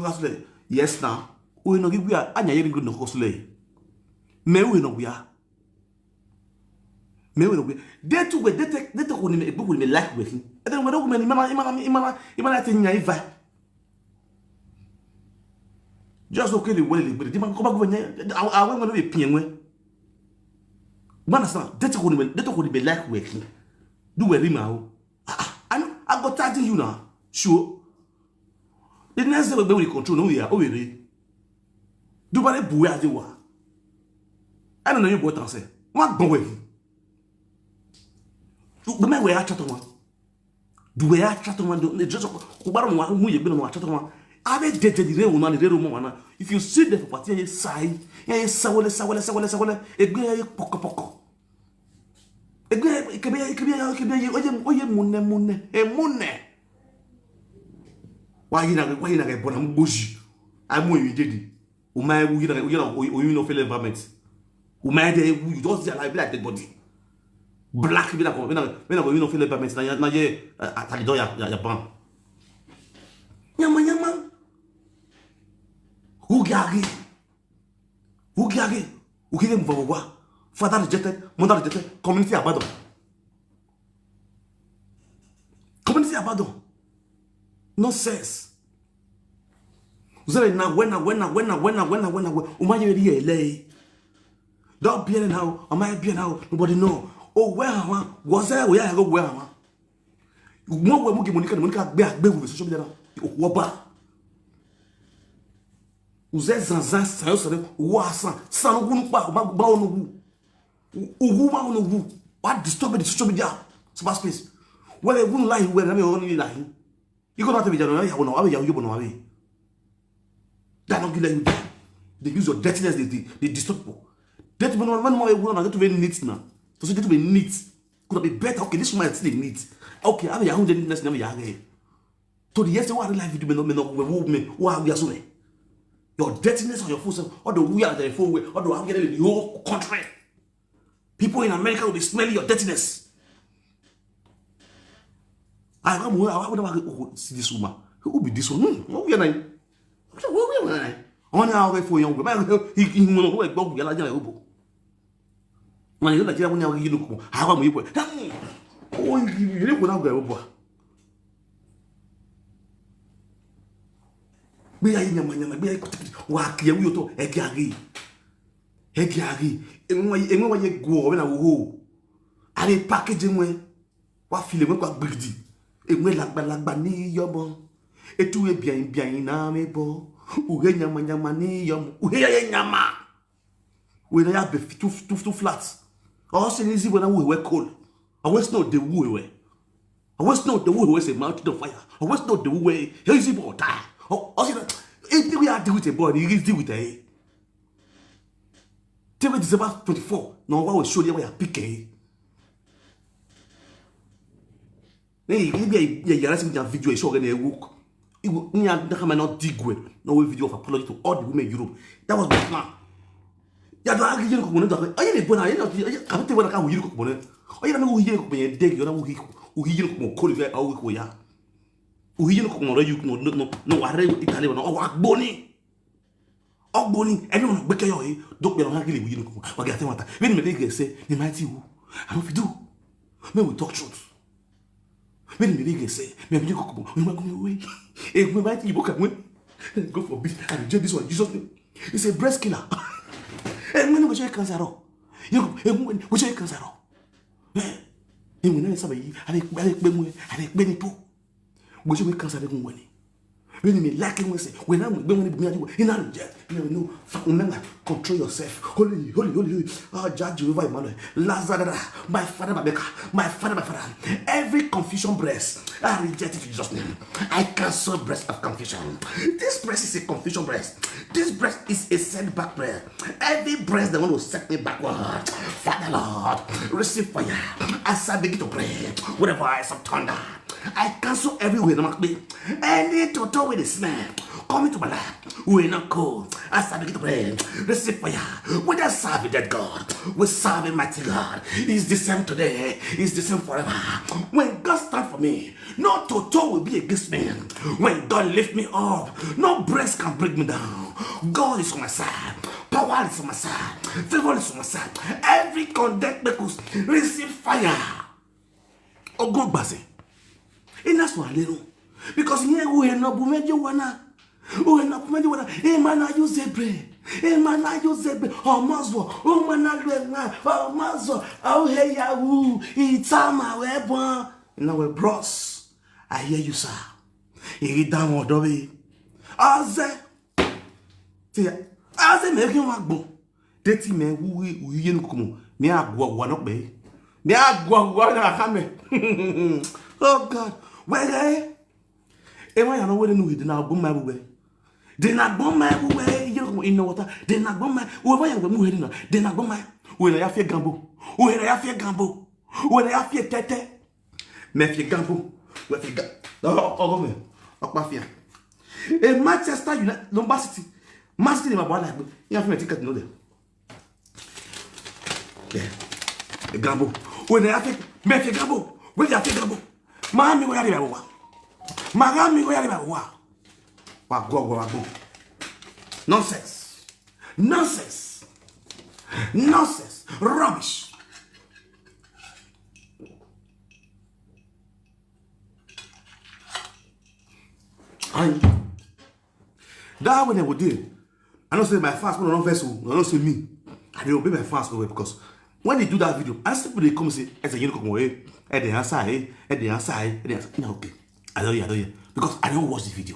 kasule. Yes na. Uye no gibia anya yeri ngri no kasule. Me uye no gibia. Me uye no gibia. De tu we de te de te ko ni me gbo ni me like we. E de we do me ni mama mama mama mama te nya iva. Just okay the way the the man come back when I I when we pin we. Man understand? De te ko ni me de te ko ni me like we. Do we rima o. I, I, I go charging you now. Sure. The next day we will control no we are. Oh, really? Do what we are. I don't know you what I'm saying. What go with? But my way I chat on. Do we I chat on? Do just kubara mo mu ye bi no chat on. Ave dede dire o na dire mo na. If you sit there for party, you sigh, you sigh, sigh, sigh, sigh, sigh. Egbe ye poko poko. Egbe kebe kebe kebe ye oye oye mune mune e mune. Wa yi na wa yi na ke bona mgboji. Ai mu yi dede. O ma ewu yi na yi na o yi no feel environment. O ma de ewu you just dey alive like dead body. Black be like be like you no feel environment na na ye atalido ya ya ban. Nyama nyama. Who gagi? Who gagi? Who give them vavogwa? Father rejected, mother rejected, community abandon. Community abandon. Nonsense. Uzere na wena wena wena wena wena wena wena. Umaye ri ele. Don't be now. Am I be now? Nobody know. Oh where am I? Was there where I go where am I? Mo we mu gi Monica Monica gbe agbe with social media now. Wo ba. Uze zanzan sayo sare wo asan san gu nu pa ba ba onu wu. Ugu ma onu wu. What disturb the social media cyberspace? Where we wouldn't lie where na me only lie. You go not to be jano ya wo no abi ya wo bo no abi. That not give you. They use your dirtiness they they, they disturb people. That people no no no we na get to be neat now. To say get to be neat. Could have been better. Okay, this woman is still neat. Okay, abi ya hunde neatness na ya ge. To the yes wa life do me no me no we wo me wa we asune. Your dirtiness on your food, all the we are the phone way, all the we are the whole country. People in America will be smelling your dirtiness. I come I would never see this woman. Who be this one? Hmm, what we are nine? What we are nine? On our way for young woman. He he no we go we are like obo. Mani yo Nigeria woni awo yinu ko. Hawa mu yipo. O yinu ko na gwa obo. Be ya nyama nyama be ya wa ki ya wi oto e ki agi. E ki agi. E nwa e nwa ye gwo be na wo. Are package nwe. Wa file nwe kwa gbigidi. E nwe lagba lagba ni yobo. E tu e bian bian na me bo. Uhe nyama nyama ni yomo. Uhe ya nyama. We na ya be too too too flat. O se ni zi we na we we cold. O we snow de we we. O we snow de we we se mountain of fire. O we snow de we he zi bo ta. O se na if we are deal with a boy, he is deal with a. Till December twenty-four. No wa we show you we are pick eh. Hey, maybe I yeah, yeah, that's in video I saw gonna work. Ni a da kama not dig well. No way video of apology to all the women in Europe. That was my plan. Ya do agi yin ko mo na. Ayi le bona, ayi na ka te bona ka hu yin ko mo na. Ayi na me hu yin ko mo yen de yo na hu hi hu hi yin ko mo ko le a hu ko ya. Hu hi yin ko mo re you no no no wa re Italy na o wa gboni. Ogboni eni ona gbeke yo e do pe ona gili wi ni ko wa ga te mata. When me be say ni ma ti wu. I no fit do. Me we talk truth. When me be say me be ko ko. We ma ko we. E we ma ti bo ka we. Go for beat and reject this one Jesus name. It's a breast killer. E we no go show cancer o. You e we go show cancer o. E we na sabe yi. Are are pe mu. Are pe ni po. Gbèsè wé cancer dẹ́kun wẹ̀ ni. When you like him, we say, when I'm when we are you in our jet, you know, remember, control yourself. Holy, holy, holy, holy. Ah, Jah Jehovah Emmanuel, Lazarus, my father, my maker, my father, my father. Every confusion breast, I reject it in Jesus' name. I cancel breast of confusion. This breast is a confusion breast. This breast is a setback breast. Every breast that want to set me backward, Father Lord, receive fire. As I begin to pray with a voice of thunder, I cancel every way. Any toto with the smell coming to my life, we not cool. As I begin to pray, receive fire. We don't serve a dead God. We serve a mighty God. He's the same today. He's the same forever. When God stand for me, no toto will be against me. When God lift me up, no breast can bring me down. God is on my side. Power is on my side. Favor is on my side. Every condemned people receive fire. Ogun gbase. Ina so alero. Because here we no bu meje wana. We no bu meje wana. E mana use zebre. E mana use zebre. Omozo. O mana lwe na. Omozo. Au he ya wu. Itama we bon. Ina we bros. I hear you, sir. Iri da won do bi. Aze. Ti aze me ki wa gbon. Deti me wu wu ye nu kumo. Me agwa wa no pe. Me agwa wa na ka me. Oh God. Where? E wa ya no wele nu de na gbon ma bu we. De na gbon ma bu we. Ye kumo in the water. De na gbon ma. We wa ya we mu he na. De na gbon ma. We na ya fie gambo. We na ya fie gambo. We na ya fie tete. Me fie gambo. We fie ga. Oh, oh, me. Okpa fie. E Manchester United, number City. Man City ni ma bwa na gbe. Ya fie me ticket no de. Yeah. E gambo. We na ya fie. Me fie gambo. We ya fie gambo. Ma mi we ya de ba wa. Ma ga mi we ya de ba wa. Wa go, wa go. Nonsense. Nonsense. Nonsense. Rubbish. And that when I would do, I don't say my fans, no, no, vessel, I don't say me. I don't obey my fans well because when they do that video, I see people they come say, as a unicorn, eh, and they answer, eh, and they answer, eh, and they answer. No, okay. I don't hear, I don't hear. Because I don't watch the video.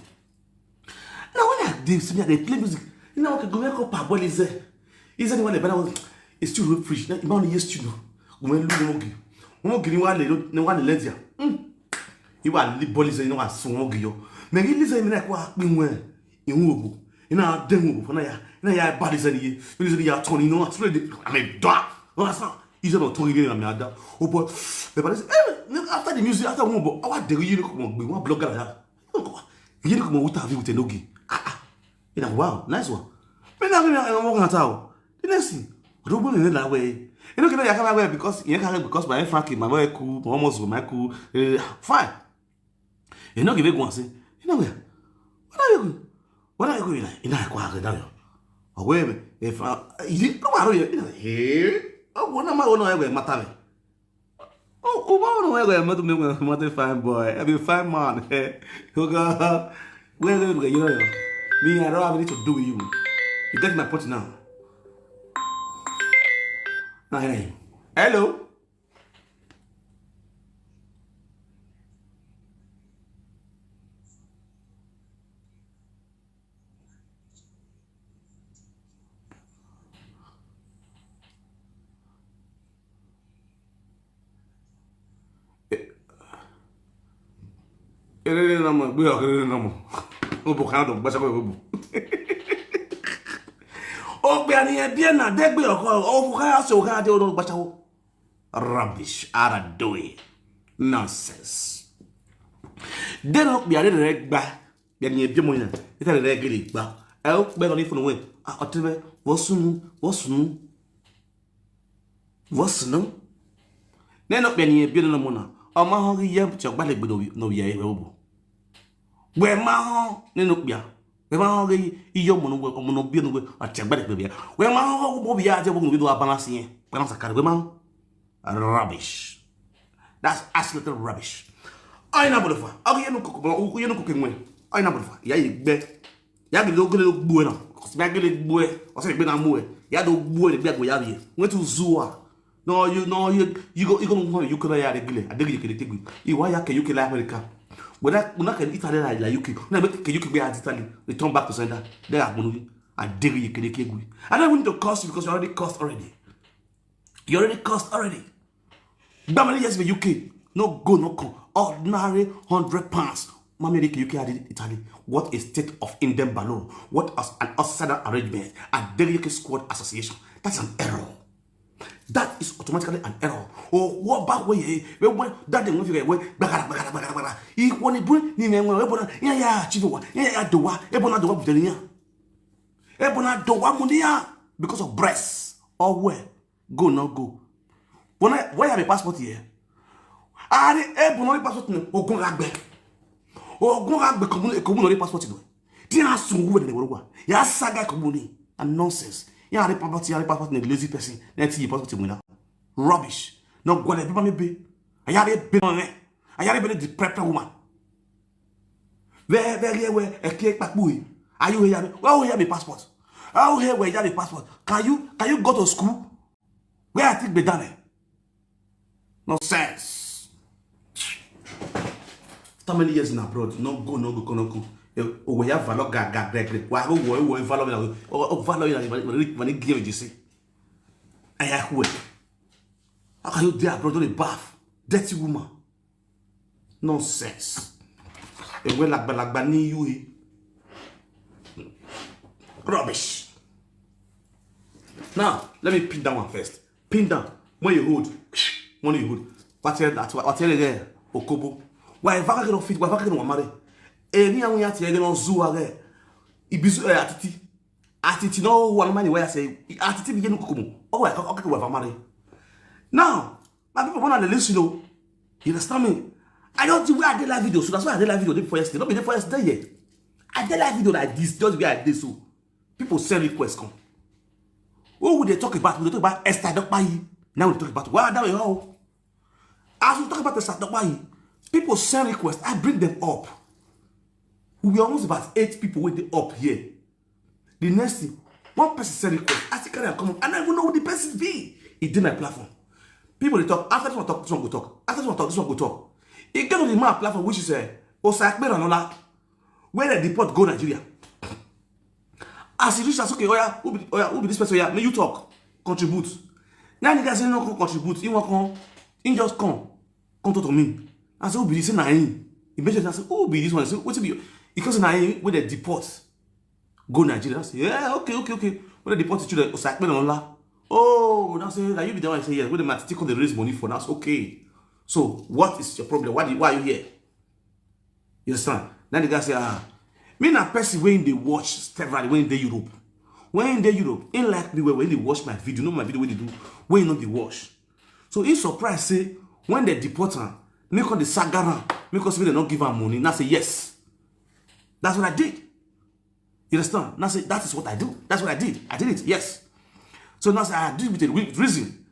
Now when I dey see me, I dey play music. You know, okay, go wake up, boy, is there? Is there anyone that was? It's too road preach. Now, man, yes, you know. When look, okay, when okay, you want to, no one let you. Hmm. You are the body say, you know, I so okay, yo. Me he listen me like what been when you move. You know, dem move for now. Now, ya body say you, you listen, you are turning, you know, I swear, I mean, dark. No, that's not. You don't turn again, I mean, that. Oh boy, the body say, eh, after the music, after one, but I want the you know, come on, we want blogger like that. Yiri kuma wuta vi wute nogi. Ah, ah. Ina, wow, nice one. Me na me na mo kan ta o. The next thing, odo gbon ni la we. You know, can I come away because you can't because my Frankie, my boy cool, my almost my cool. Eh, fine. You know, give it one say. You know where? What are you going? What are you going? Ina kwa ga da yo. Owe me. If you know what you know. Hey. Oh, what am I going to matter me? Oh, oh, why don't I go mother me mother fine boy? I be fine man. Eh, you go where you go, you know. Me, I don't have anything to do with you. You get my point now. Now, hey. Hello. Erere na mo, gbe erere na mo. O bu kana do gbasa ko bu. O gbe ani e bi na de gbe oko, o bu kana so kana de o do gbasa wo. Rubbish, ara doe. Nonsense. De no gbe are re gba. Gbe ani e bi mo na. Ita re gele gba. E o gbe no ni funu we. Ah, otebe, wo sunu, wo sunu. What's no? Ne no pe ni e bi no mo na. O ma ho ye ti o gba le gbe no ye we obo. We ma ho ne no pe. We ma ho ge iyo mo no we mo no bi no we a ti gba le gbe. We ma ho bo bi a je bo no do balance yen. Balance card we ma ho. Rubbish. That's absolutely rubbish. Ai na bolofa. Agu ye no ko ko ye no ko ke nwe. Ai na bolofa. Ya ye gbe. Ya gele ogele gbu e na. Because ya gele gbu e. O se gbe na mu e. Ya do gbu e gbe agbo ya bi. Went to Zua. No, you no you you go you go no you could ya gele. I dig you could take. You why ya ke you ke la America. Whether una can Italy like, like U K, una make can U K be at Italy, return back to sender. They are money. I dare you, can you. I don't want to curse you because you already cursed already. You already cursed already. That many years in the U K, no go, no come. Ordinary hundred pounds. Mommy, the U K had Italy. What a state of Indian balloon. What as an outsider arrangement. I dare you, squad association. That's an error. That is automatically an error. Oh, what back way? When that they went to get way, bagara, bagara, bagara, bagara. He won a bring, ni me, when, when, yeah, yeah, chief, yeah, yeah, do what? Ebona do what with the, yeah. Ebona do what money, yeah? Because of breasts. Or where? Go, no go. When I, why have a passport here? Are able no passport no ogun ragbe. Ogun ragbe komu komu no passport no. Ti a sun wu de wo wa. Ya saga komu ni. And nonsense. Ya are passport, ya are passport no lazy person. Na ti passport mu na. Rubbish. No go le bi ma me be. Aya re be no re. Aya re be the prepa woman. Where where where where e ke papu yi. Are you here? Where you have a passport? How here where you have a passport? Can you can you go to school? Where I think be done? No sense. After many years in abroad, no go, no go, no go. Eh, oh, we have valor, ga, ga, ga, ga. Wa go, wo, wo, valor, oh, oh, valor, when you give you see. I who. How can you dey abroad, don't bath? Dirty woman. Nonsense. Ewe lagba lagba ni you. Rubbish. Now, let me pin that one first. Pin down. When you hold, when you hold. What tell that? What tell there? Okobo. Why vaka no fit? Why vaka no mare? Eni awon ya ti ege no zu age. Ibizu e atiti. Atiti no one man where I say atiti bi yenu kukumu. Oh, I okay, we mare. Now, my people wanna listen, you know. You understand me? I don't think we are the live video, so that's why I did live video day before yesterday. Not be the first day yet. I did live video like this, just where I did so. People send requests come. What would they talk about? We dey talk about Esther Dokpayi. Now we talk about why that we all. As we talk about Esther Dokpayi, people send requests. I bring them up. We were almost about eight people with the up here. The next thing, one person send request. I still carry am come up. I don't even know who the person be. He did my platform. People they talk. After this one talk, this one go talk. After this one talk, this one go talk. He get on the man platform, which is uh, Osakpe Ranola, where they deport go Nigeria. As he reach, that's okay. Oh yeah, who be, oh yeah, who be this person? Oh yeah, may you talk, contribute. Now the guy say no, come contribute. He won't come. He just come, come talk to me. I say, who be this? Say na him. He mentioned. I say, who be this one? I say, what be? Because na him when they deport go Nigeria. I say, yeah, okay, okay, okay. When they deport you, Osakpe Ranola. Oh, now say that you be the one. I say yes. When the man still come, they raise money for. That's okay. So what is your problem? Why do you, why are you here? You understand? Then the guy say, ah, me na person when they watch several when they Europe. When they Europe, in like me when they watch my video, know my video when they do, when not they watch. So he surprised say when they deport her, me call the saga am, me call say they not give her money. Now say yes. That's what I did. You understand? Now say that is what I do. That's what I did. I did it. Yes. So now say I did with a re- reason.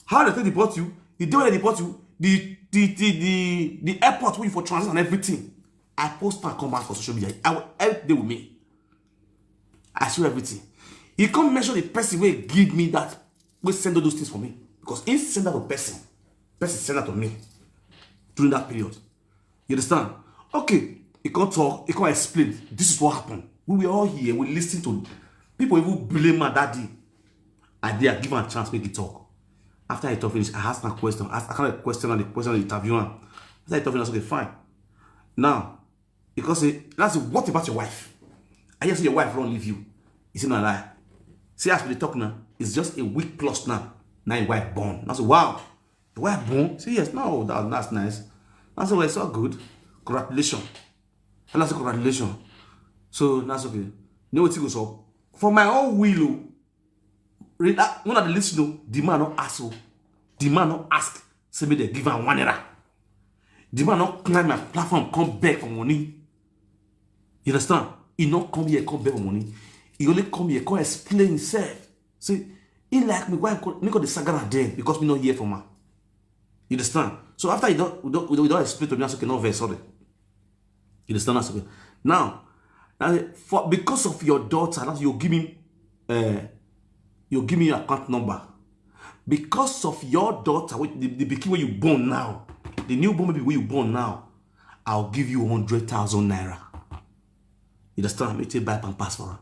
How they take deport you? The day when they deport you, the the the the, the airport where you for transit and everything. I post and come out for social media. I will every day with me. I show everything. He come mention the person where give me that, will send all those things for me because he send that to person. Person send that to me during that period. You understand? Okay, he can't talk, he can't explain. This is what happened. We were all here, we listened to people even blame my daddy. I did I give him a chance, make it talk. After I talk finish, I asked my question. I asked I kind of question and the question and interview him. After I talk finish, okay, fine. Now, because he, that's what about your wife? I just say your wife won't leave you. He said no lie. See as we talk now, it's just a week plus now. Now your wife born. That's wow. Your wife born? Say yes. No, that, that's nice. I said, well, it's all good. Congratulations. And I said, congratulations. So that's okay. You know what he goes up? For my own will, oh, re- ah, one of the listeners, the man not ask. Oh. The man not ask. Say me they give him one error. The man not climb my platform, come back for money. You understand? He not come here, come beg for money. He only come here, come explain himself. See, he like me, why me call the saga there because we not here for man. You understand? So after you don't, we don't, we don't, we don't explain to me, that's okay, no verse, sorry. You understand? That's okay. Now, now for because of your daughter, that's you give me, uh, you give me your account number. Because of your daughter, with the, the pikin where you born now, the newborn baby where you born now, I'll give you hundred thousand naira. You understand? Me take buy pampers for her.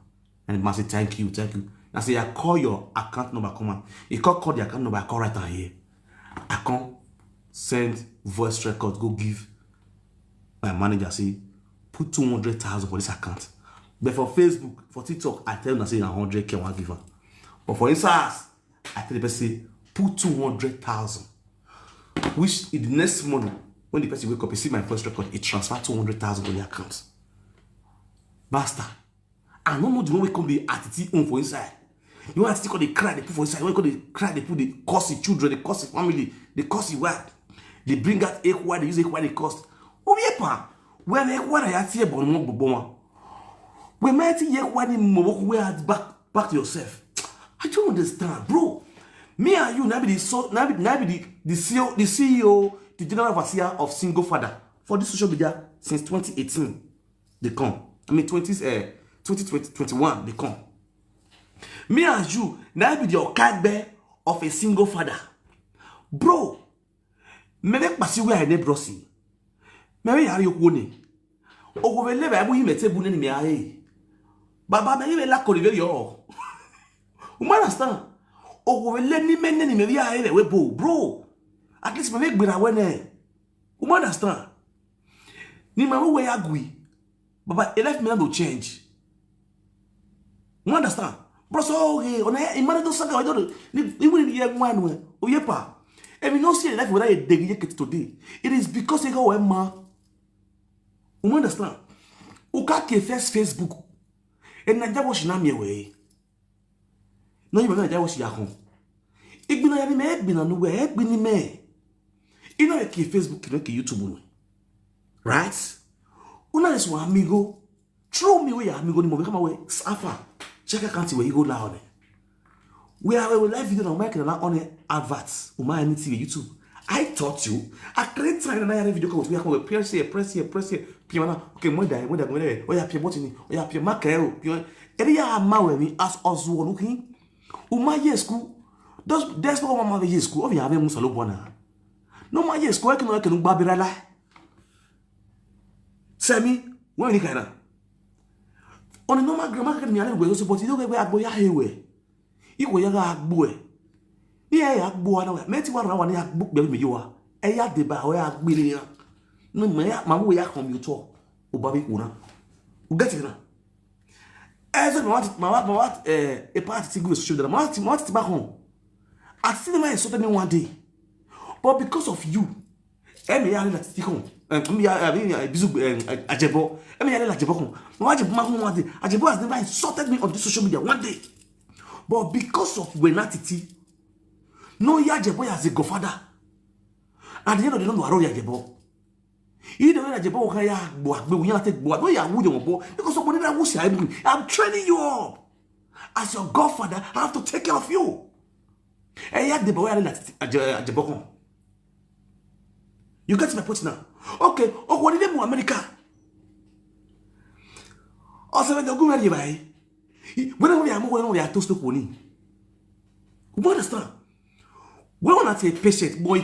And the man say, "Thank you, thank you." I say, "I call your account number, come on." He call, call the account number, I call right am here. I come send voice record, go give my manager, say, "Put two hundred thousand for this account." But for Facebook, for TikTok, I tell them, say, "Na hundred K I wan give am." But for inside house, I tell the person, "Put two hundred thousand." Which in the next morning, when the person wake up, he see my voice record, he transfer two hundred thousand to the account. Basta. I no know the one wey come dey attitude own for inside. You want attitude come dey cry, dey put for inside. When come dey cry, dey put, dey curse his children, dey curse his family, dey curse his wife. Dey bring out equal, dey use equal, dey curse. Obi epa, when equal na ya tie bon mo bobo wan. When my tie equal ni mo boku, where at back, back to yourself. I don't understand, bro. Me and you, na be the so, na be, na be the, the C E O, the C E O, the general overseer of single father for this social media since twenty eighteen. They come. I mean, twenty, uh, twenty twenty, twenty-one, they come. Me and you, na be the okagbe of a single father. Bro, me be pasi we I ne brosi. Me be yari okwo ni. Ogo be lebe abu yi me te bu ne ni me aye. Baba, me be la ko ni be yo. You understand? Ogo be le ni me ne ni me be aye we bo, bro. At least me be gbera we ne. You understand? Ni ma we agui. Baba, e life me no change. You understand? Bro, so okay, on e imane do saka do ni ni we ye one we. Oyepa. E mi no see life whether e dey get today. It is because e go we ma. You understand? U ka ke first Facebook. E na ja wo shi na mi we. No, you na ja wo shi ya kon. Igbina ya ni me, igbina nu we, igbini me. Ina ke Facebook, ina ke YouTube nu. Right? Una is wa amigo. True me we ya amigo ni mo be kama we safa. Check account we go la on. We are we live video na Mike na on adverts. Uma any T V, YouTube. I taught you. I create time na ya video call. We are press here, press here, press here. Piana. Okay, mo da, mo da, mo da. Oya pie button. Oya pie mark e o. Pie. Eri ya ma we mi as Oswald looking. Uma yes ku. That's that's what mama yes ku. Obi ave musa lo bona. No ma yes ku e kinu e kinu gba birala. Semi, when ni kana. On a normal grammar can me ale we so, but you don't get agbo ya hewe. Iko ya ga agbo e. Ni e ya agbo ana we. Me ti wa ra wa ni agbo gbe mi yo wa. E ya de ba o ya gbe ni ya. No me ya ma wo ya kan mi to. O ba bi kuna. You get it now? E so ma wa ma wa ma wa eh e pa ti go so da. Ma ti ma ti ba kon. I see the man insulted me one day. But because of you, e me ya le la ti kon. Eh, me ya, I mean, I bizu, eh, Ajebo. E me ya le la Ajebo kon. No Ajebo ma kon one day. Ajebo has never insulted me on this social media one day. But because of Wenatiti, no ya Ajebo as a godfather. At the end of the day, no aro ya Ajebo. You don't know Ajebo ka ya gbo agbe wu ya te gbo. No ya wu yo bo. Because somebody that wu si I I'm training you up. As your godfather, I have to take care of you. E ya de ba we ya le la Ajebo kon. You get my point now? Okay, o ko ni de mu America. O se me de gu me de bai. When we are more, when we are toast to koni. You understand? We want to say patient boy.